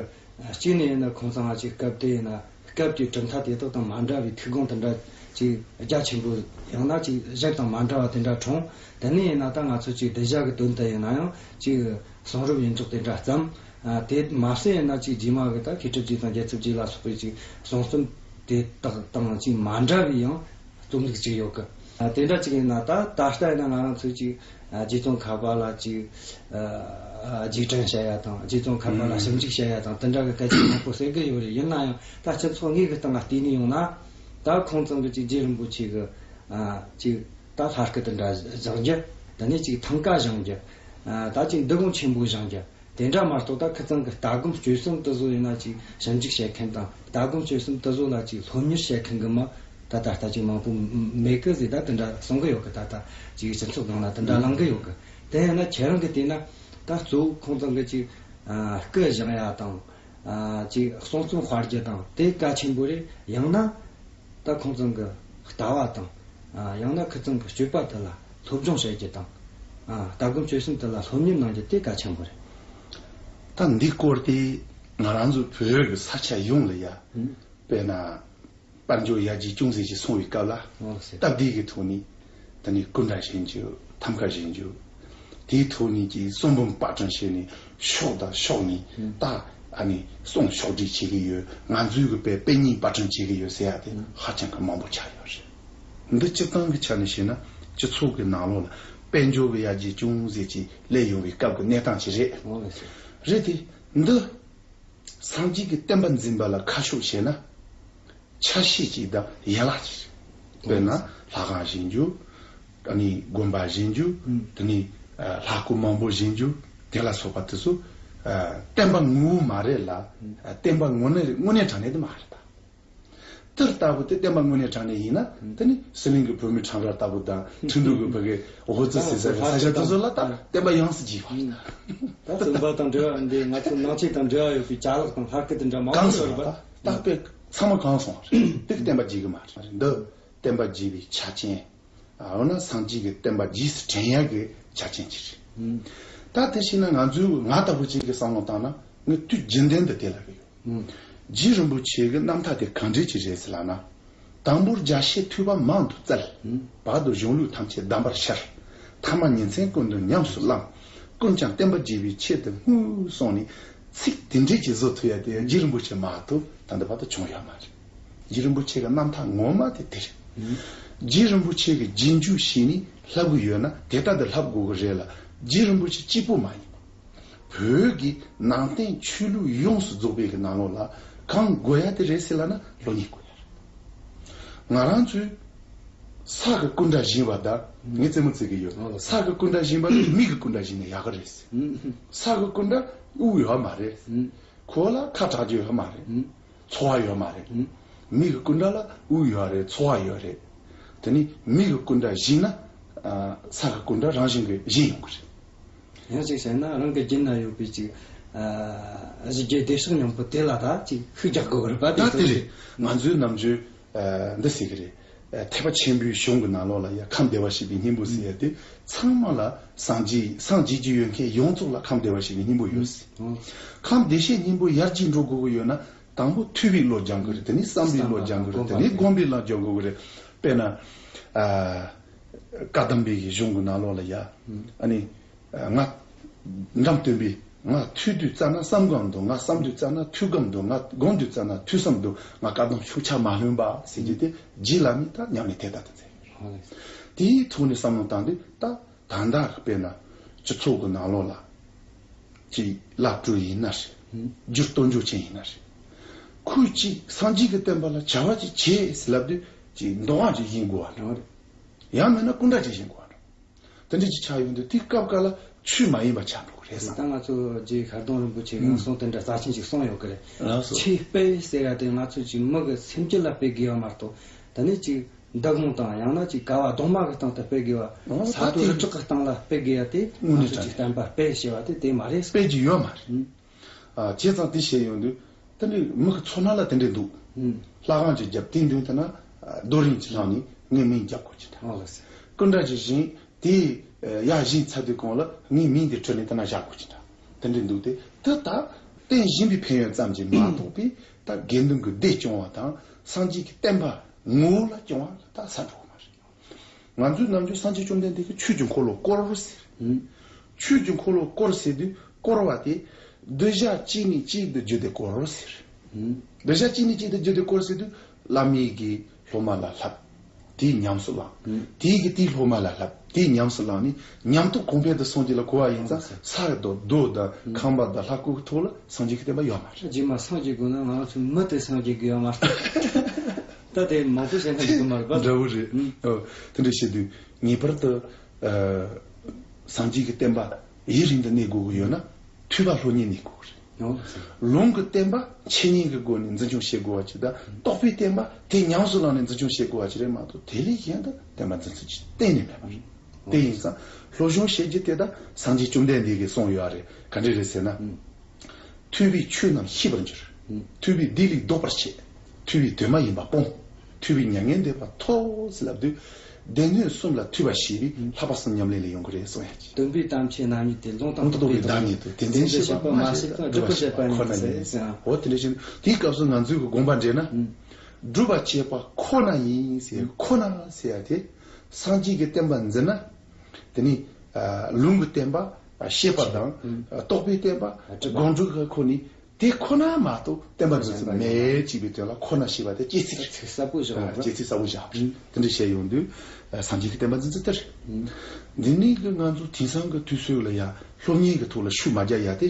གཅིག་ནས་ཡིན་ན་ཁོང་ཚང་ང་ཅིག་སྐབས་དེ་ཡིན་ན་སྐབས་དེའི་གྲུབ་མཐའ་དེ་དག་དང་མ་འདྲ་བའི་ཐུགས་དགོངས་དེ་འདྲ་ཅིག་རྒྱ་ཆེན་པོ། ཡང་ན་ཅིག་གཞན་དང་མ་འདྲ་བ་དེ་འདྲ་འཁྲུངས། དེ་ནས་ཡིན་ན་ད་ང་ཚོ་ཅིག་གདུལ་བྱ་གི་དོན་དུ་ཡིན་ན་ཡང་ཅིག་གསུང་རབ་ཡོངས་རྫོགས་དེ་འདྲ་བརྩམས། ཨ། དེ་མ་ཟད་ཡིན་ན་ཅིག་རྗེས་མ་གི་ད་མཁས་གྲུབ་རྗེ་དང་རྒྱལ་ཚབ་རྗེ་ལ་སོགས་པའི་ཅིག་གསུང་རྩོམ་དེ་དག་དང་ཅིག་མ་འདྲ་བའི་ཡང་རྩོམ་ལུགས་ཅིག་ཡོད་གི། ཨ། དེ་འདྲ་ཅིག་ཡིན་ན་ད་ད་ལྟ་ཡིན་ན་ང་རང་ཚོས་ཅིག་ཨ། རྗེ་ཙོང་ཁ་པ་ལ་ཅིག་ཨ། རྗེས་དྲན་བྱ་ཡ་དང་། རྗེ་ཙོང་ཁ་པ་ལ་ཞིབ་འཇུག་བྱ་ཡ་དང་དེ་འདྲ་གི་སྐད་ཆ་མང་པོ་ཟེར་གི་ཡོད་རེད། ཡིན་ན་ཡང་ད་སྤྱི་ཚོགས་དངོས་གི་སྟེང་ལ་བལྟས་ནས་ཡོང་ན་ད་ཁོང་ཚང་གི་ཅིག་རྗེ་རིན་པོ་ཆེ་གི་ཨ། ཅིག་ད་ལྷ་སྐུ་དེ་འདྲ་བཞེངས་རྒྱུ། དེ་ནས་ཅིག་ཐང་ཀ་བཞེངས་རྒྱུ། ཨ། ད་ཅིག་འདུ་ཁང་ཆེན་པོ་བཞེངས་རྒྱུ། དེ་འདྲ་མ་གཏོགས་ད་ཁི་ཚང་གི་ལྟ་སྒོམ་སྤྱོད་གསུམ་དེ་ཚོ་ཡིན་ན་ཅིག་ཞིབ་འཇུག་བྱེད་མཁན་དང་། ལྟ་སྒོམ་སྤྱོད་གསུམ་དེ་ཚོ་ལ་ཅིག་སློབ་གཉེར་བྱེད་མཁན་གི་མི་ད་ད་ལྟ་ཅིག་མང་པོ་མེད་གི་ཟེར་ད་དེ་འདྲ་གསུང་གི་ཡོད་གི། ད་ལྟ་ཅིག་སྤྱི་ཚོགས་ནང་ལ་དེ་འདྲ་ལངས་གི་ཡོད་གི། དེ་ཡིན་ན་ཁྱེད་རང་གི་བལྟས་ན་ད་གཙོ་བོ་ཁོང་ཚང་གི་ཅིག་ཨ། སྐུ་བཞེངས་ཡ་དང་། ཨ། ཅིག་གསུང་རྩོམ་དཔར་རྒྱུ་དང་དེ་གལ་ཆེན་པོ་རེད། ཡང་ན་ད་ཁོང་ཚང་གི་ལྟ་བ་དང་། ཨ། ཡང་ན་ཁི་ཚང་གི་སྤྱོད་པ་དེ་ལ་སློབ་སྦྱོང་བྱེད་རྒྱུ་དང་། ཨ། ལྟ་སྒོམ་སྤྱོད་གསུམ་དེ་ལ་སློབ་གཉེར་གནང་རྒྱུ་དེ་གལ་ཆེན་པོ་རེད། ད་འདི་སྐོར་དེ་ང་རང་ཚོ་བོད་ཀྱི་ས་ཆ་ཡོངས་ལ་ཡ། ཨང་། དཔེར་ན་དཔལ་འབྱོར་ཡར་རྒྱས་ཅུང་ཟད་ཅིག་སོང་བའི་སྐབས་ལ། ཨོ་ཟེར། སྟབས་བདེ་གི་ཐོག་ནས་དེ་ནས་སྐུ་འདྲ་བཞེངས་རྒྱུ། ཐང་ཀ་བཞེངས་རྒྱུ། དེའི་ཐོག་ནས་ཀྱི་གསུང་འབུམ་པར་སྐྲུན་བྱས་ནས་ཕྱོགས་དང་ཕྱོགས་ནས་ད་ཨ་ནི་གསུང་ཕྱོགས་སྒྲིག་བྱེད་ཀྱི་ཡོད། ང་ཚོའི་གི་དཔེ་དཔེ་རྙིང་པར་སྐྲུན་བྱེད་ཀྱི་ཡོད་ཟེར་ཡ་དེ་ཧ་ཅང་གི་མང་པོ་ཆགས་ཡོད་རེད། འདི་སྤྱིར་བཏང་གི་ཆ་ནས་བཤད་ན་སྤྱི་ཚོགས་ཀྱི་ནང་ལོགས་ལ་དཔལ་འབྱོར་གྱི་ཡར་རྒྱས་ཅུང་ཟད་ཅིག་སླེབས་ཡོང་བའི་སྐབས་ཀྱི་གནས་སྟངས་ཅིག་རེད། ཨོ་ལེ་ཟེར། རེད་དེ། འདི་སངས་རྒྱས་ཀྱི་བསྟན་པ་འཛིན་པ་ལ་ཁ་ཕྱོགས་བྱས་ན། ཆ་ཤས་ཅིག་དང་ཡན་ལག་ཅིག་རེད། དཔེར་ན་ལྷ་ཁང་བཞེངས་རྒྱུ། ཨ་ནི་དགོན་པ་བཞེངས་རྒྱུ། ཨུམ། དེ་ནས་ཨ་ལྷ་སྐུ་མང་པོ་བཞེངས་རྒྱུ། དེ་ལ་སོགས་པ་དེ་ཚོ་ཨ་བསྟན་པ་ངོ་བོ་མ་རེད་ལ། ཨ་བསྟན་པ་དངོས་གནས་དངོས་གནས་དྲང་གནས་དེ་མ་རེད་ད། དེ་ལྟ་བུ་དེ་བསྟན་པ་དངོས་གནས་དྲང་གནས་ཡིན་ན། ཨུམ། དེ་ནི་ཟི་ལིང་གི་བོད་མི་ཁྲོམ་ར་ལྟ་བུ་དང་ཁྲིན་ཏུའུ་གི་ཕ་གི་ཧོ་ཙི་ཟེར་ས་གི་ས་ཆ་དེ་ཚོ་ལ་ད་བསྟན་པ་ཡོངས་སུ་རྒྱས་པ་རེད་ད། ད་བཙུན་པ་དང་འབྲེལ་བ་འདི་ང་ཚོ་ནང་ཆོས་དང་འབྲེལ་བ་ཡོད་པའི་ཅ་ལག་དང་ལྷ་སྐུ་དེ་འདྲ་མང་པོ་གང་ཡོད་སོང་རེད་པ། ད་དཔེ་ཚང་མ་གང་སོང་རེད། དེ་བསྟན་པ་རྒྱས་གི་མ་རེད། འདི་བསྟན་པ་རྒྱས་པའི་ཆ་རྐྱེན། འོ་ན་སངས་རྒྱས་ཀྱི་བསྟན་པ་རྗེས་སུ་དྲན་ཡག་གི་ཆ་རྐྱེན་ཅིག་རེད། ཨུམ། ད་དེ་བྱས་ན་ང་ཚོས་ང་ལྟ་བུ་ཅིག་གི་བསམ་བློ་བཏང་ན་ངས་དུས་རྒྱུན་ལྡན་དུ་དེ་ལབ་ཀྱི་ཡོད། ཨུམ། རྗེ་རིན་པོ་ཆེ་གི་རྣམ་ཐར་དེ་གང་འདྲ་ཅིག་རེད་ཟེར་ལབ་ན། དང་པོར་རྒྱ་ཆེར་ཐོས་པ་མང་དུ་བཙལ། ཨུམ། བར་དུ་གཞུང་ལུགས་ཐམས་ཅད་གདམས་པར་ཤར། ཐ་མ་ཉིན་མཚན་ཀུན་ཏུ་ཉམས་སུ་བླངས། ཀུན་ཀྱང་བསྟན་པ་རྒྱས་པའི་ཆེད་དུ་བསྔོས་གསུངས་ནས། ཚིག་དེ་འདྲས་ཀྱིས་བཟོ་ཐུབ་ཡ་དེ་རྗེ་རིན་པོ་ཆེ་མ་གཏོགས་ད་ལྟ་བར་དུ་བྱུང་ཡོད་མ་རེད། རྗེ་རིན་པོ་ཆེ་གི་རྣམ་ཐར་ངོ་མ་དེ་དེ་རེད། ཨུམ། རྗེ་རིན་པོ་ཆེ་གི་རྗེས་འཇུག་བྱས་ནས་ལྷབ་གི་ཡོད་ན་དེ་ལྟར་དུ་ལྷབ་དགོས་གི་རེད་ལ། རྗེ་རིན་པོ་ཆེ་གཅིག་པུ་མ་ཡིན་པ། བོད་ཀྱི་ནང་བསྟན་ཆོས་ལུགས་ཡོངས་སུ་རྫོགས་པའི་གི་ནང་ལོགས་ལ་གང་དགོས་ཡ་དེ་རེད་ཟེར་ལབ་ན་སློབ་གཉེར་དགོས་ཡ་རེད། ང་རང་ཚོས་ས་གི་སྐུ་འདྲ་བཞེངས་པ་དང་ངས་རྩེད་མོ་རྩེ་གི་ཡོད། ཨོ། ས་གི་སྐུ་འདྲ་བཞེངས་པ་དེ་མི་གི་སྐུ་འདྲ་བཞེངས་ན་ཡག་གི་རེད། ཨུམ། ས་གི་སྐུ་འདྲ་དབུགས་ཡོད་མ་རེད། ཨུམ། ཁོ་ལ་ཁ་གྲག་རྒྱུ་ཡོད་མ་རེད། ཨུམ། ཚོར་བ་ཡོད་མ་རེད། ཨུམ། མི་གི་སྐུ་འདྲ་ལ་དབུགས་ཡོད་རེད། ཚོར་བ་ཡོད་རེད། དེ་ནི་མི་གི་སྐུ་འདྲ་བཞེངས་ན་ཨ་ས་གི་སྐུ་འདྲ་རང་བཞིན་གྱིས་བཞེངས་ཡོང་གི་རེད། ཡང་གཅིག་བཤད་ན་རང་གི་རྒྱུད་ན་ཡོད་པའི་ཅིག་ཨ་གཞི་རྒྱུད་བདེ་གཤེགས་སྙིང་པོ་དེ་ལ་ད་ཅིག་ཤུགས་རྒྱག་དགོས་གི་རེད་པ། ད་དེ་དེ་ཚོ་རེད། ང་ཚོའི་ནམ་རྒྱུན་ཨ་འདི་ཟེར་གི་རེད། ཨ་ཐེག་པ་ཆེན་པོའི་གཞུང་གི་ནང་ལོགས་ལ་ཡ་ཁམས་བདེ་བར་གཤེགས་པའི་སྙིང་པོ་ཟེར་ཡ་དེ་ཚང་མ་ལ་སངས་རྒྱས་སངས་རྒྱས་ཀྱི་ཡོན་ཏན་ཡོངས་རྫོགས་ལ་ཁམས་བདེ་བར་གཤེགས་པའི་སྙིང་པོ་ཡོད་ཟེར། ཨོ། ཁམས་བདེ་གཤེགས་སྙིང་པོ་ཡར་རྒྱས་འགྲོ་དགོས་གི་ཡོད་ན་དང་པོ་ཐོས་པའི་བློ་སྦྱང་དགོས་རེད། དེ་ནས་བསམ་པའི་བློ་སྦྱང་དགོས་རེད། དེ་ནས་སྒོམ་པའི་བློ་སྦྱང་དགོས་རེད། དཔེར་ན་ཨ་བཀའ་གདམས་པའི་གཞུང་གི་ནང་ལོགས་ལ་ཡ་ཨ་ནི། ང་འགྲམ་སྟོན་པས་ང་ཐོས་དུས་ཙ་ན་བསམ་སྒོམ་འདུག་ང་བསམ་དུས་ཙ་ན་ཐོས་སྒོམ་འདུག་ང་སྒོམ་དུས་ཙ་ན་ཐོས་བསམ་འདུག་ང་བཀའ་གདམས་ཤུགས་ཆག་མ་ལྷོད་པ་ཟེར་རྒྱུ་དེ་རྗེ་བླ་མས་ད་ཉམས་ལེན་དེ་ལྟར་དུ་མཛད། དེའི་ཐོག་ནས་བསམ་བློ་བཏང་དུས་ད་ད་ལྟ་དཔེར་ན་སྤྱི་ཚོགས་ཀྱི་ནང་ལོགས་ལ་ཅིག་བླ་སྤྲུལ་ཡིན་ན་རེད། རྒྱུ་སྟོབས་འབྱོར་ཅན་ཡིན་ན་རེད། ཁོས་ཅིག་སངས་རྒྱས་ཀྱི་བསྟན་པ་ལ་བྱ་བ་ཅིག་བྱེད་ཟེར་ལབ་དུས་ཅིག་འདོང་བ་ཅིག་བཞེངས་དགོས་པ་རེད། ཡང་མིན་ན་སྐུ་འདྲ་ཅིག་བཞེངས་དགོས་པ་རེད། དེ་འདྲ་ཅིག་ཆགས་ཡོང་དུས་དེའི་སྐབས་འགའ་ལ་ཆོས་མ་ཡིན་པ་ཆགས་འགྲོ་གི་རེད་བསམ། ད་ང་ཚོ་རྗེ་ཤར་གདོང་རིན་པོ་ཆེ་གིས་གསུང་དེ་འདྲ་རྩ་ཆེན་ཞིག་གསུངས་ཡོད་གི་རེད། ལགས་སོ། ཆོས་སྤེལ་ཟེར་ཡ་དེ་ང་ཚོ་ཅིག་མི་གི་སེམས་རྒྱུད་ལ་སྤེལ་དགོས་ཡ་མ་གཏོགས། ད་ནི་ཅིག་འདུ་ཁང་དང་ཡང་ན་ཅིག་ཀ་བ་གདུང་མ་གི་སྟེང་དུ་སྤེལ་དགོས་པ། ཨོ། ས་རྡོ་རི་བྲག་གི་སྟེང་ལ་སྤེལ་དགོས་ཡ་དེ་དངོས་གནས་ང་ཚོ་ཅིག་དྲང་བསྟན་པ་སྤེལ་ཞེས་པ་དེ་དེ་མ་རེད། སྤེལ་རྒྱུ་ཡོད་མ་རེད། ཨ། བྱས་ཙང་དེ་བཤད་ཡོང་དུས་དེ་འདྲའི་མི་གི་ཚོར་སྣང་ལ་དེ་འདྲའི་འདུག་ཨུམ། ལྷ་ཁང་ཅིག་བརྒྱབ། དེའི་མདུན་དེ་ན་རྡོ་རིང་ཅིག་བསླངས་ནས་ངའི་མིང་རྒྱབ་དགོས་ཀྱི་འདྲ། ཨོ་ལགས་སོ། སྐུ་འདྲ་ཅིག་བཞེངས། དེ་ཡར་བཞེངས་ཚར་དུས་གོང་ལ་ངའི་མིང་དེ་བྲིས་ནས་དེ་ན་བཞག་དགོས་ཀྱི་འདྲ། དེ་འདྲའི་འདུག་སྟེ། དེ་ད་རྟེན་བཞེངས་པའི་ཕན་ཡོན་ཙམ་གྱིས་མ་གཏོགས་པའི་ད་དགེ་འདུན་གྱི་སྡེ་སྐྱོང་བ་དང་སངས་རྒྱས་ཀྱི་བསྟན་པ་ངོ་བོ་ལ་སྐྱོང་བ་ལ་ད་ས་འགྲོ་གི་མ་རེད། ང་ཚོས་ནམ་རྒྱུན་སངས་རྒྱས་བཅོམ་ལྡན་འདས་ཀྱིས་ཆོས་ཀྱི་འཁོར་ལོ་བསྐོར་ཟེར། ཨུམ། ཆོས་ཀྱི་འཁོར་ལོ་བསྐོར་ཟེར་དུས་བསྐོར་བ་དེ་གདུལ་བྱ་གཅིག་ནས་གཅིག་ཏུ་བརྒྱུད་དེ་བསྐོར་ཟེར། ཨུམ། གདུལ་བྱ་གཅིག་ནས་གཅིག་ཏུ་བརྒྱུད་དེ་བསྐོར་ཟེར་དུས་བླ་མའི་གི་སློབ་མ་ལ་བསླབ། དེས་ཉམས་སུ་བླངས། ཨུམ། དེའི་གི་དེའི་སློབ་མ་ལ་བསླབ། དེས་ཉམས་སུ་བླངས་ནས་ཉམས་རྟོགས་གོང་འཕེལ་དུ་སོང་རྒྱུ་ལ་གོ་བ་ཡིན་ཙང་། ཨུམ། ས་དང་རྡོ་དང་ཨུམ་ཁང་པ་དང་ལྷ་སྐུ་གི་ཐོག་ལ་སངས་རྒྱས་ཀྱི་བསྟན་པ་ཡོད་མ་རེད། རྗེས་མ་སངས་རྒྱས་དགོས་ན་ང་ཚོའི་མི་དེ་སངས་རྒྱས་དགོས་ཡོད་མ་རེད། ད་དེ་མང་པོ་བཤད་ན་འགྲིག་གི་མ་རེད་པ། འདྲ་བོ་རེད། ཨུམ། ཨོ། དེ་འདྲ་བཤད་དུས་ངེས་པར་དུ་ཨ་སངས་རྒྱས་ཀྱི་བསྟན་པ་ཡུན་རིང་དུ་གནས་དགོས་ཀྱི་ཡོད་ན་ཐོས་པ་སློབ་གཉེར་གནས་དགོས་ཀྱི་རེད། ཨོ། ལུང་གི་བསྟན་པ་འཆད་ཉན་གྱི་སྒོ་ནས་འཛིན་སྐྱོང་བྱེད་དགོས་པ་ཅིག་དང་། རྟོགས་པའི་བསྟན་པ་དེ་ཉམས་སུ་བླངས་ནས་འཛིན་སྐྱོང་བྱེད་དགོས་པ་ཅིག་རེད་མ་གཏོགས་དེ་ལས་གཞན་དུ་བསྟན་པ་འཛིན་ཚུལ་ཅིག་གཏན་ནས་མེད་པ་རེད། དེ་ཡིན་ཙང་སློབ་སྦྱོང་བྱེད་རྒྱུ་དེ་ད་སངས་རྒྱས་བཅོམ་ལྡན་འདས་ཀྱིས་གསུངས་ཡོད་རེད། ག་འདྲ་རེད་ཟེར་ན། ཐོས་པས་ཆོས་རྣམས་ཤེས་པར་འགྱུར། ཐོས་པས་སྡིག་ལས་ལྡོག་པར་བྱེད། ཐོས་པས་དོན་མ་ཡིན་པ་སྤོང་། ཐོས་པས་མྱ་ངན་འདས་པ་ཐོབ་ཟེར་ལབ་དུས། སྡེ་སྣོད་གསུམ་ལ་ཐོས་པ་ཞེས་པས་ལྷག་པ་གསུམ་ཉམས་ལེན་ལ་ཡོང་གི་རེད་གསུང་ཡ་ཅིག་སྟོན་པའི་དམ་ཆོས་རྣམ་གཉིས་ཏེ། ལུང་དང་རྟོགས་པའི་བདག་ཉིད་དོ། དེ་འཛིན་ཤེས་པ་མ་ཤེས་པ་སྒྲུབ་པར་བྱེད་པ་ཉིད་དོ་ཟེར། འོ་དེ་འདྲ་བཞིན་དེའི་སྐབས་སུ་ང་ཚོས་ཀྱི་དགོངས་པ་འགྲེལ་ན། སྒྲུབ་པར་བྱེད་པ་ཁོ་ན་ཡིན་ཟེར། ཁོ་ན་ཟེར་ཡ་དེ་སངས་རྒྱས་ཀྱི་བསྟན་པ་འཛིན་ན། དེ་ནི་ཨ་ལུང་གི་བསྟན་པ་ཨ་ཤེས་པ་དང་ཨ་རྟོགས་པའི་བསྟན་པ་སྒོམ་སྒྲུབ་ཀྱི་ཁོ་ནི་དེ་ཁོ་ན་མ་གཏོགས་བསྟན་པ་འཛིན་ཚུལ་མེད་ཅེས་པའི་དོན་ལ་ཁོ་ན་ཞེས་པ་དེ་གཅོད་ཚིག་རེད། ཚིག་གསལ་པོ་བཞག་པ་རེད། གཅོད་ཚིག་གསལ་པོ་བཞག་པ་རེད། དེ་འདྲ་བཤད་ཡོང་དུས་ཨ་སངས་རྒྱས་ཀྱི་བསྟན་པ་འཛིན་ཚུལ་དེ་རེད། འདི་ནི་གི་ང་ཚོ་དེང་སང་གི་དུས་ཚོད་ལ་ཡང་སློབ་གཉེར་གྱི་ཐོག་ལ་ཤུགས་མ་རྒྱག་ཡ་དེ།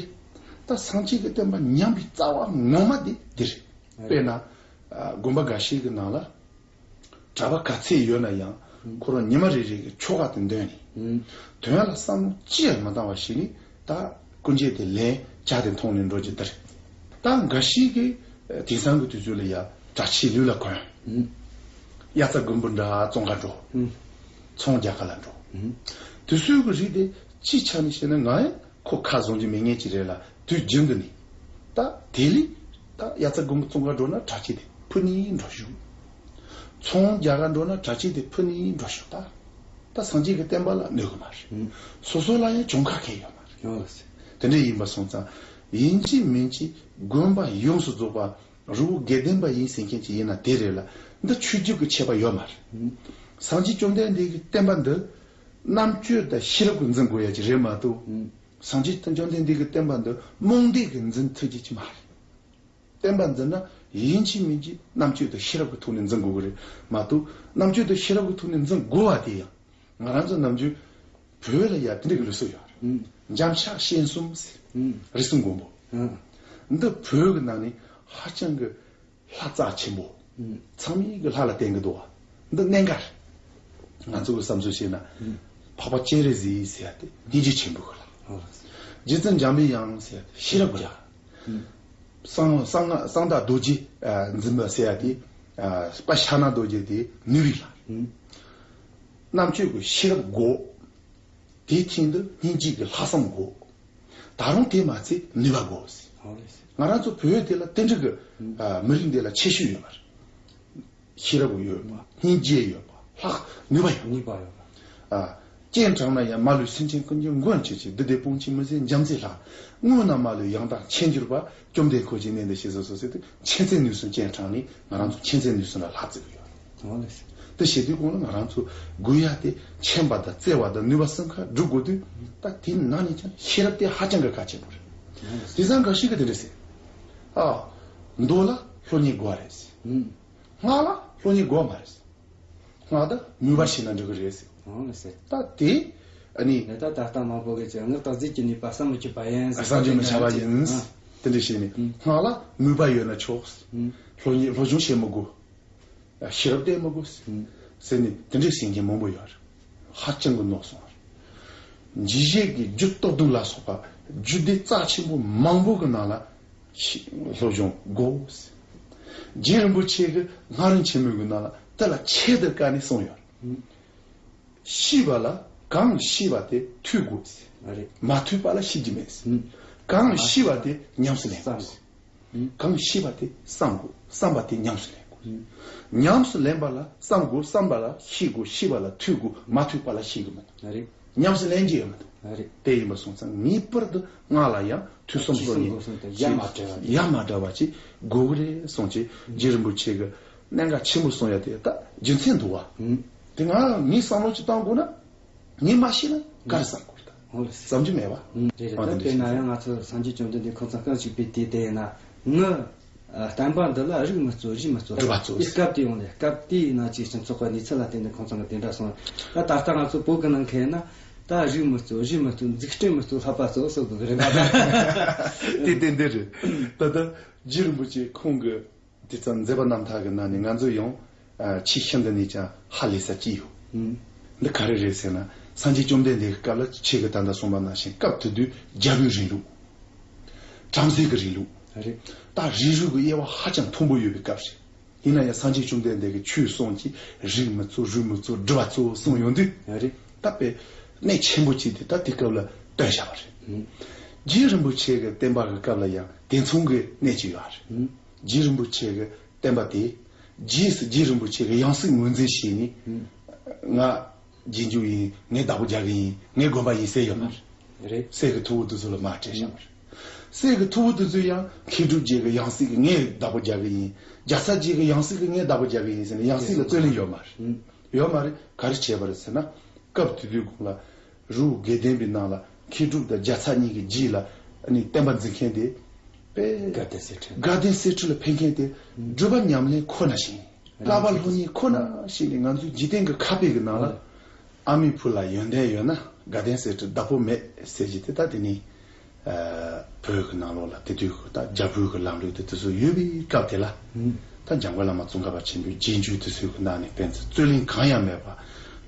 ད་སངས་རྒྱས་ཀྱི་བསྟན་པ་ཉམས་པའི་རྩ་བ་ངོ་མ་དེ་འདི་རེད། དཔེར་ན་ཨ་དགོན་པ་འགའ་ཤས་ཀྱི་ནང་ལ། གྲྭ་པ་ག་ཚད་ཡོད་ན་ཡང་ཁོ་རང་ཉི་མ་རེ་རེ་གི་ཆོ་ག་དེ་འདོན་ནས། དོན་ལ་བསམ་བློ་ཅི་ཡང་མ་བཏང་བ་ཞིག་ནས་ད་སྐུ་འགྱེད་དེ་ལེན། ཇ་དེ་འཐུང་ནས་འགྲོ་རྒྱུ་དེ་རེད། ད་འགའ་ཞིག་གིས་དེང་སང་གི་དུས་ཚོད་ལ་ཡ་གྲྭ་ཆས་ལུས་ལ་གོན། དབྱར་རྩྭ་དགུན་འབུ་འདྲ་བཙོང་ག་འགྲོ། ཚོང་རྒྱག་ག་ལ་འགྲོ། དེ་ཚོའི་གི་རིགས་དེ་སྤྱིའི་ཆ་ནས་བཤད་ན་ང་ཡང་ཁོ་ཁ་བཟུང་རྒྱུ་མེད་མཁན་ཅིག་རེད་ལ། དུས་རྒྱུན་དུ་ནི་ད་དེ་ལས་ད་དབྱར་རྩྭ་དགུན་འབུ་བཙོང་ག་འགྲོ་ན་གྲྭ་ཆས་དེ་ཕུད་ནས་འགྲོ་ཞུ། ཚོང་རྒྱག་ག་འགྲོ་ན་གྲྭ་ཆས་དེ་ཕུད་ནས་འགྲོ་ཞུ། ད་ད་སངས་རྒྱས་ཀྱི་བསྟན་པ་ལ་གནོད་གི་མ་རེད། སོ་སོ་ལ་ཡང་གྱོང་ཁ་ཁེལ་ཡོད་མ་རེད། དེ་འདྲ་ཡིན་པ་སོང་ཙང་ཡིན་གཅིག་མིན་གཅིག་དགོན་པ་ཡོངས་སུ་རྫོགས་པ་རི་བོ་དགེ་ལྡན་པ་ཡིན་ཟེར་མཁན་ཅིག་ཡིན་ན་དེ་རེད་ལ། འདི་ཆོས་བརྒྱུད་ཀྱི་ཁྱད་པར་ཡོད་མ་རེད། སངས་རྒྱས་བཅོམ་ལྡན་འདས་ཀྱི་བསྟན་པ་འདི་རྣམ་དཔྱོད་དང་ཤེས་རབ་ཀྱིས་འཛིན་དགོས་ཡ་ཅིག་རེད་མ་གཏོགས། སངས་རྒྱས་བཅོམ་ལྡན་འདས་ཀྱི་བསྟན་པ་འདི་རྨོངས་དད་ཀྱིས་འཛིན་ཐུབ་རྒྱུ་ཅིག་མ་རེད། བསྟན་པ་འཛིན་ན་ཡིན་གཅིག་མིན་གཅིག་རྣམ་དཔྱོད་དང་ཤེས་རབ་ཀྱི་ཐོག་ནས་འཛིན་དགོས་ཀྱི་རེད་མ་གཏོགས། རྣམ་དཔྱོད་དང་ཤེས་རབ་ཀྱི་ཐོག་ནས་འཛིན་དགོས་པ་དེ་ཡང་ང་རང་ཚོ་ནམ་རྒྱུན་བོད་ལ་ཡ་དེ་འདྲ་གི་ལུགས་སྲོལ་ཡོད་ ཨུམ། འཇམ་ཕྱག་སྤྱན་གསུམ་ཟེར། ཨུམ། རིགས་གསུམ་མགོན་པོ། ཨུམ། འདི་བོད་ཀྱི་ནང་ནས་ཧ་ཅང་གི་ལྷ་རྩ་ཆེན་པོ། ཨུམ། ཚང་མས་གི་ལྷ་ལ་བརྟེན་གི་འདུག་བ། འདི་གནད་འགག་རེད། ང་ཚོ་གི་བསམ་ཚུལ་བཤད་ན། ཨུམ། འཕགས་པ་སྤྱན་རས་གཟིགས་ཟེར་ཡ་དེ་སྙིང་རྗེ་ཆེན་པོ་གི་ལྷ། ཨོ། རྗེ་བཙུན་འཇམ་པའི་དབྱངས་ཟེར་ཡ་དེ་ཤེས་རབ་གི་ལྷ། ཨུམ། གསང་གསང་གསང་བདག་རྡོ་རྗེ། ཨ། འཛིན་པ་ཟེར་ཡ་དེ། ཨ། དཔལ་ཕྱག་ན་རྡོ་རྗེ་དེ་ནུས་པའི་ལྷ། ཨུམ། རྣམ་དཔྱོད་ཀྱི་ཤེས་རབ་སྒོ། དེའི་སྟེང་དུ་སྙིང་རྗེ་གི་ལྷག་བསམ་དགོས། ད་རུང་དེ་མ་ཚད་ནུས་པ་དགོས། ཨོ་ལེ། ང་རང་ཚོ་བོད་དེ་ལ་དེ་འདྲ་གི། ཨ། མི་རིགས་འདི་ལ་ཁྱད་ཆོས་ཡོད་པ་རེད། ཤེས་རབ་ཡོད་པ། སྙིང་རྗེ་ཡོད་པ། ལྷག་ནུས་པ་ཡོད་པ། ནུས་པ་ཡོད་པ། ཨ། སྤྱན་དྲངས་ན་ཡང་མ་ལུས་སེམས་ཅན་ཀུན་གྱི་མགོན་བྱེད་ཅིང་། བདུད་སྡེ་དཔུང་འཆིང་མི་བཟད་འཇོམས་མཛད་ལྷ། དངོས་རྣམས་མ་ལུས་ཡང་དག་མཁྱེན་གྱུར་པ། བཅོམ་ལྡན་འཁོར་གྱིས་གནས་འདིར་གཤེགས་སུ་གསོལ་ཟེར་དུས། མཁྱེན་བརྩེ་ནུས་གསུམ་སྤྱན་དྲངས་ནས་ང་རང་ཚོ་མཁྱེན་བརྩེ་ནུས་གསུམ་ལ་ལྷ་བརྩི་གི་ཡོད། ཨོ་ལེ། དེ་བྱེད་དུས་གོང་ལ་ང་རང་ཚོ་དགོས་ཡ་དེ་མཁྱེན་པ་དང་བརྩེ་བ་དང་ནུས་པ་གསུམ་ཀ་སྒྲུབ་དགོས་དུས། ད་དེ་ནང་ནས་ཀྱང་ཤེས་རབ་དེ་ཧ་ཅང་གི་གལ་ཆེན་པོ་རེད། དེང་སང་འགའ་ཞིག་གིས་དེ་འདྲ་ཟེར། ཨ། མདོ་ལ་སློབ་གཉེར་དགོས་པ་རེད་ཟེར། ཨུམ། སྔགས་ལ་སློབ་གཉེར་དགོས་པ་མ་རེད་ཟེར། སྔགས་དེ་མོས་པ་བྱས་ན་འགྲིག་གི་རེད་ཟེར། ཨོ་ལེ་ཟེར། ད་དེ། ཨ་ནི། ད་ད་ལྟ་མང་པོ་གིས་ཀྱང་སྔགས་དང་རྫས་ཀྱི་ནུས་པ་བསམ་མི་ཁྱབ་པ་ཡིན་ཟེར། བསམ་གྱིས་མི་ཁྱབ་པ་ཡིན། ཨ། དེ་འདྲ་བྱས་ནས། ཨུམ། སྔགས་ལ་མོས་པ་ཡོད་ན་ཆོག། ཨུམ། སློབ་གཉེར་སློབ་སྦྱོང་བྱེད་མི་དགོས། ཤེས་རབ་བསྟེན་མི་དགོས། ཨུམ། ཟེར་ནས་དེ་འདྲའི་ཟེར་མཁན་མང་པོ་ཡོད་རེད། ཧ་ཅང་གི་ནོར་སོང་བ་རེད། འཇིགས་བྱེད་ཀྱི་རྒྱུད་སྟོབས་ལྡན་ལ་སོགས་པ་རྒྱུད་སྡེ་རྩ་ཆེན་པོ་མང་པོ་གི་ནང་ལ་ཤེས་སློབ་སྦྱོང་དགོས། རྗེ་རིན་པོ་ཆེ་གི་སྔགས་རིམ་ཆེན་མོའི་གི་ནང་ལ་དེ་ལ་ཆེད་དུ་བཀར་ནས་གསུངས་ཡོད་རེད། ཨུམ། ཤེས་པ་ལ་གང་ཤེས་པ་དེ་ཐོས་དགོས། ཨ་རེད། མ་ཐོས་པ་ལ་ཤེས་རྒྱུ་མེད། ཨུམ། གང་ཤེས་པ་དེ་ཉམས་སུ་ལེན་དགོས། བསམ་དགོས། ཨུམ། གང་ཤེས་པ་དེ་བསམ་དགོས། བསམ་པ་དེ་ཉམས་སུ་ལེན་དགོས། ཨུམ། ཉམས་སུ་ལེན་པ་ལ་བསམ་དགོས། བསམ་པ་ལ་ཤེས་དགོས། ཤེས་པ་ལ་ཐོས་དགོས། མ་ཐོས་པ་ལ་ཤེས་དགོས་མ་གཏོགས། ཨ་རེད། ཉམས་སུ་ལེན་རྒྱུ་ཡོད་མ་གཏོགས། ཨ་རེད། དེ་ཡིན་པ་སོང་ཙང་ངེས་པར་དུ་སྔགས་ལ་ཡང་ཐོས་བསམ་སློབ་གཉེར། ཐོས་བསམ་སློབ་གསུམ་དང་ཡ་མ་བྲལ་བ་ཅིག་ཡ་མ་བྲལ་བ་ཅིག་དགོས་གི་རེད་གསུངས་ཀྱི། རྗེ་རིན་པོ་ཆེ་གི་གནད་འགག་ཆེན་པོ་གསུངས་ཡ་དེ་ད་རྒྱུ་མཚན་འདུག་བ། ཨུམ། དེ་ང་ངས་བསམ་བློ་ཅིག་བཏང་དགོས་ན། ངས་མ་ཤེས་ན་ག་རེ་བསམ་དགོས་རེད་ད། ཨོ་ལེ། བསམ་རྒྱུ་མེད་པ། ཨུམ། རེད་རེད། ཨ། ད་དེ་དཔེར་ན་ཡང་ང་ཚོ་སངས་རྒྱས་བཅོམ་ལྡན་འདས་ཁོང་ཚང་སྐབས་གཅིག་པའི་དུས་དེ་ཡིན་ན། ངི། ཨ། བསྟན་པ་འདི་ལ་རིགས་མི་གཙོ་རུས་མི་གཙོ། སྒྲུབ་པ་གཙོ། དེ་སྐབས་དེ་ཡོང་ནས་སྐབས་དེའི་ནང་གི་སྤྱི་ཚོགས་ཀྱི་གནས་ཚུལ་ལ་བརྟེན་ནས་ཁོང་ཚང་གིས་དེ་འདྲ་གསུངས། ད་ད་ལྟ་ང་ཚོ་བོད་ཀྱི་ནང་ཁེལ་ན། ད་རིགས་མི་གཙོ་རུས་མི་གཙོ་འཛུགས་སྐྲུན་མི་གཙོ་ལྷག་པ་གཙོ་གསུངས་དགོས་ཀྱི་རེད་པ། དེ་དེ་འདི་རེད། ད་ལྟ་རྗེ་རིན་པོ་ཆེ་ཁོང་གི། དེ་ཙམ་མཛད་པ་རྣམ་ཐར་གྱི་ནང་ནས་ང་ཚོ་ཡང་། ཨ། ཆེས་ཤིན་ཏུ་ནས་ཀྱང་ཧ་ལས་ས་ཅིག་ཡོད། ཨུམ། འདི་ག་རེ་རེད་ཟེར་ན། སངས་རྒྱས་བཅོམ་ལྡན་འདས་ཀྱི་སྐབས་ལ་ཁྱེད་ཀྱིས་ད་ལྟ་གསུངས་པ་ནང་བཞིན་སྐབས་དེ་དུས་རྒྱལ་པོའི་རིང་ལུགས། བྲམ་ཟེ་གི་རིང་ལུགས། རེད། ད་རིགས་རུས་ཀྱི་དབྱེ་བ་ཧ་ཅང་མཐོན་པོ་ཡོད་པའི་སྐབས་རེད། ཡིན་ན་ཡང་སངས་རྒྱས་བཅོམ་ལྡན་འདས་ཀྱིས་ཆོས་གསུངས་ཀྱི་རིགས་མི་གཙོ་རུས་མི་གཙོ་སྒྲུབ་པ་གཙོ་གསུངས་ཡོང་དུས། རེད། ད་དཔེ་གནད་ཆེན་པོ་ཅིག་དེ་ད་དེ་སྐབས་ལ་བཏོན་བཞག་པ་རེད། ཨུམ། རྗེ་རིན་པོ་ཆེ་གི་བསྟན་པ་གི་སྐབས་ལ་ཡང་དེ་མཚུངས་ཀྱི་གནད་ཅིག་ཡོད་རེད། ཨུམ། རྗེ་རིན་པོ་ཆེ་གི་བསྟན་པ་དེ། རྗེས་སུ་རྗེ་རིན་པོ་ཆེ་གི་ཡང་སྲིད་ངོས་འཛིན་བྱས་ནས། ཨུམ། ང་རྗེས་འཇུག་ཡིན། ངས་བདག་པོ་རྒྱག་གི་ཡིན། ངས་དགོན་པ་ཡིན་ཟེར་ཡོད་མ་རེད། རེད། སྲས་ཀྱི་ཐུ་བོ་དེ་ཚོ་ལ་མར་སྤྲད་བཞག་པ་རེད། སྲས་ཀྱི་ཐུ་བོ་དེ་ཚོས་ཡང་མཁས་གྲུབ་རྗེ་གི་ཡང་སྲིད་ཀྱི་ངས་བདག་པོ་རྒྱག་གི་ཡིན། རྒྱལ་ཚབ་རྗེ་གི་ཡང་སྲིད་ཀྱི་ངས་བདག་པོ་རྒྱག་གི་ཡིན་ཟེར་ནས་ཡང་སྲིད་ལ་རྩོད་གླེང་ཡོད་མ་རེད། ཨུམ། ཡོད་མ་རེད། ག་རེ་བྱས་པ་རེད་ཟེར་ན། སྐབས་དེ་དུས་གོང་ལ་རི་བོ་དགེ་ལྡན་པའི་ནང་ལ་མཁས་གྲུབ་དང་རྒྱལ་ཚབ་གཉིས་ཀྱི་རྗེས་ལ་ཨ་ནི་བསྟན་པ་འཛིན་མཁན་དེ། དཔེ་དགའ་ལྡན་གསེར་ཁྲི། དགའ་ལྡན་གསེར་ཁྲི་ལ་ཕེབས་མཁན་དེ། ཨུམ། སྒྲུབ་པ་ཉམས་ལེན་ཁོ་ན་བྱས། བསླབ་པ་སློབ་གཉེར་ཁོ་ན་བྱས་ནས་ང་ཚོའི་འཇིག་རྟེན་གྱི་ཁ་དཔེ་གི་ནང་ལ། ཨ། ཨ་མའི་བུ་ལ་ཡོན་ཏན་ཡོད་ན་དགའ་ལྡན་གསེར་ཁྲི་བདག་པོ་མེད་ཟེར་གྱི་དེ། ད་དེ་ནི། ཨ། བོད་ཀྱི་ནང་ལོགས་ལ་དེ་དུས་ཀྱི་ད་རྒྱ་བོད་ཀྱི་ལམ་ལུགས་དེ་དེ་ཚོ་ཡོད་པའི་སྐབས་དེ་ལ། ཨུམ། ད་འཇམ་མགོན་བླ་མ་ཙོང་ཁ་པ་ཆེན་པོའི་རྗེས་འཇུག་དེ་ཚོའི་གི་ནང་ནས་ཕན་ཚུན་རྩོད་གླེང་གང་ཡང་མེད་པ།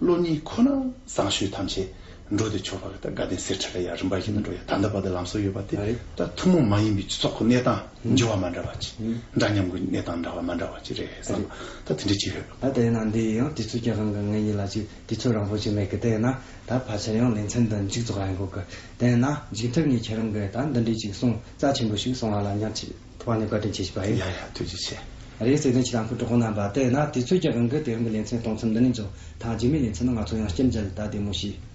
སློབ་གཉེར་ཁོ་ན་བཟང་ཤོས་ཐམས་ཅད་འགྲོ་དེ་ཆོག་པ་གི། ད་དགའ་ལྡན་གསེར་ཁྲི་ལ་ཡ་རིམ་པ་བཞིན་དུ་འགྲོ་ཡ། ད་ལྟ་བར་དུ་ལམ་སྲོལ་ཡོད་པ་དེ། ཨ་རེད། ད་ཐུན་མོང་མ་ཡིན་པའི་སྤྱི་ཚོགས་ཀྱི་གནས་སྟངས་འགྱུར་བ་མ་འདྲ་བ་ཅིག་ཨུམ། འདྲ་མཉམ་གྱི་གནས་སྟངས་འདྲ་བ་མ་འདྲ་བ་ཅིག་རེད་བསམ། ཨ་རེད། ད་དེ་འདྲ་ཅིག་ཡོད། ད་དེ་ན་འདི་ཡང་དུས་ཚོད་ཀྱི་དབང་གིས་ངེད་གཉིས་ལ་ཅིག་དུས་ཚོད་རིང་པོ་ཅིག་མེད་གི། དེ་ན་ད་ཕལ་ཆེར་ཡང་ལེ་ཚན་འདི་མཇུག་རྫོགས་ཡོང་གི། དེ་ན་མཇུག་མཐར་ངས་ཁྱེད་རང་གིས་ད་འདི་འདྲའི་ཅིག་གསུང་རྩ་ཆེན་པོ་ཞིག་གསུང་བ་ལ་སྙིང་ཐག་པ་ནས་བཀའ་དྲིན་ཆེ་ཞུ་བ་ཡིན། ཡ་ཡ། ཐུགས་རྗེ་ཆེ། རེད། བརྩེ་ལྡན་ཆེད་ལས་ཁུངས་གྲོགས་པོ་རྣམ་པ། དེ་ན་དུས་ཚོད་ཀྱི་དབང་གིས་དེ་རིང་གི་ལེ་ཚན་གཏོང་མཚམས་འདི་ནས་འཇོག། ཐེངས་རྗེས་མའི་ལེ་ཚན་ནང་ང་ཚོ་ཡང་བསྐྱར་མཇལ། ད་བདེ་མོ་བྱོས།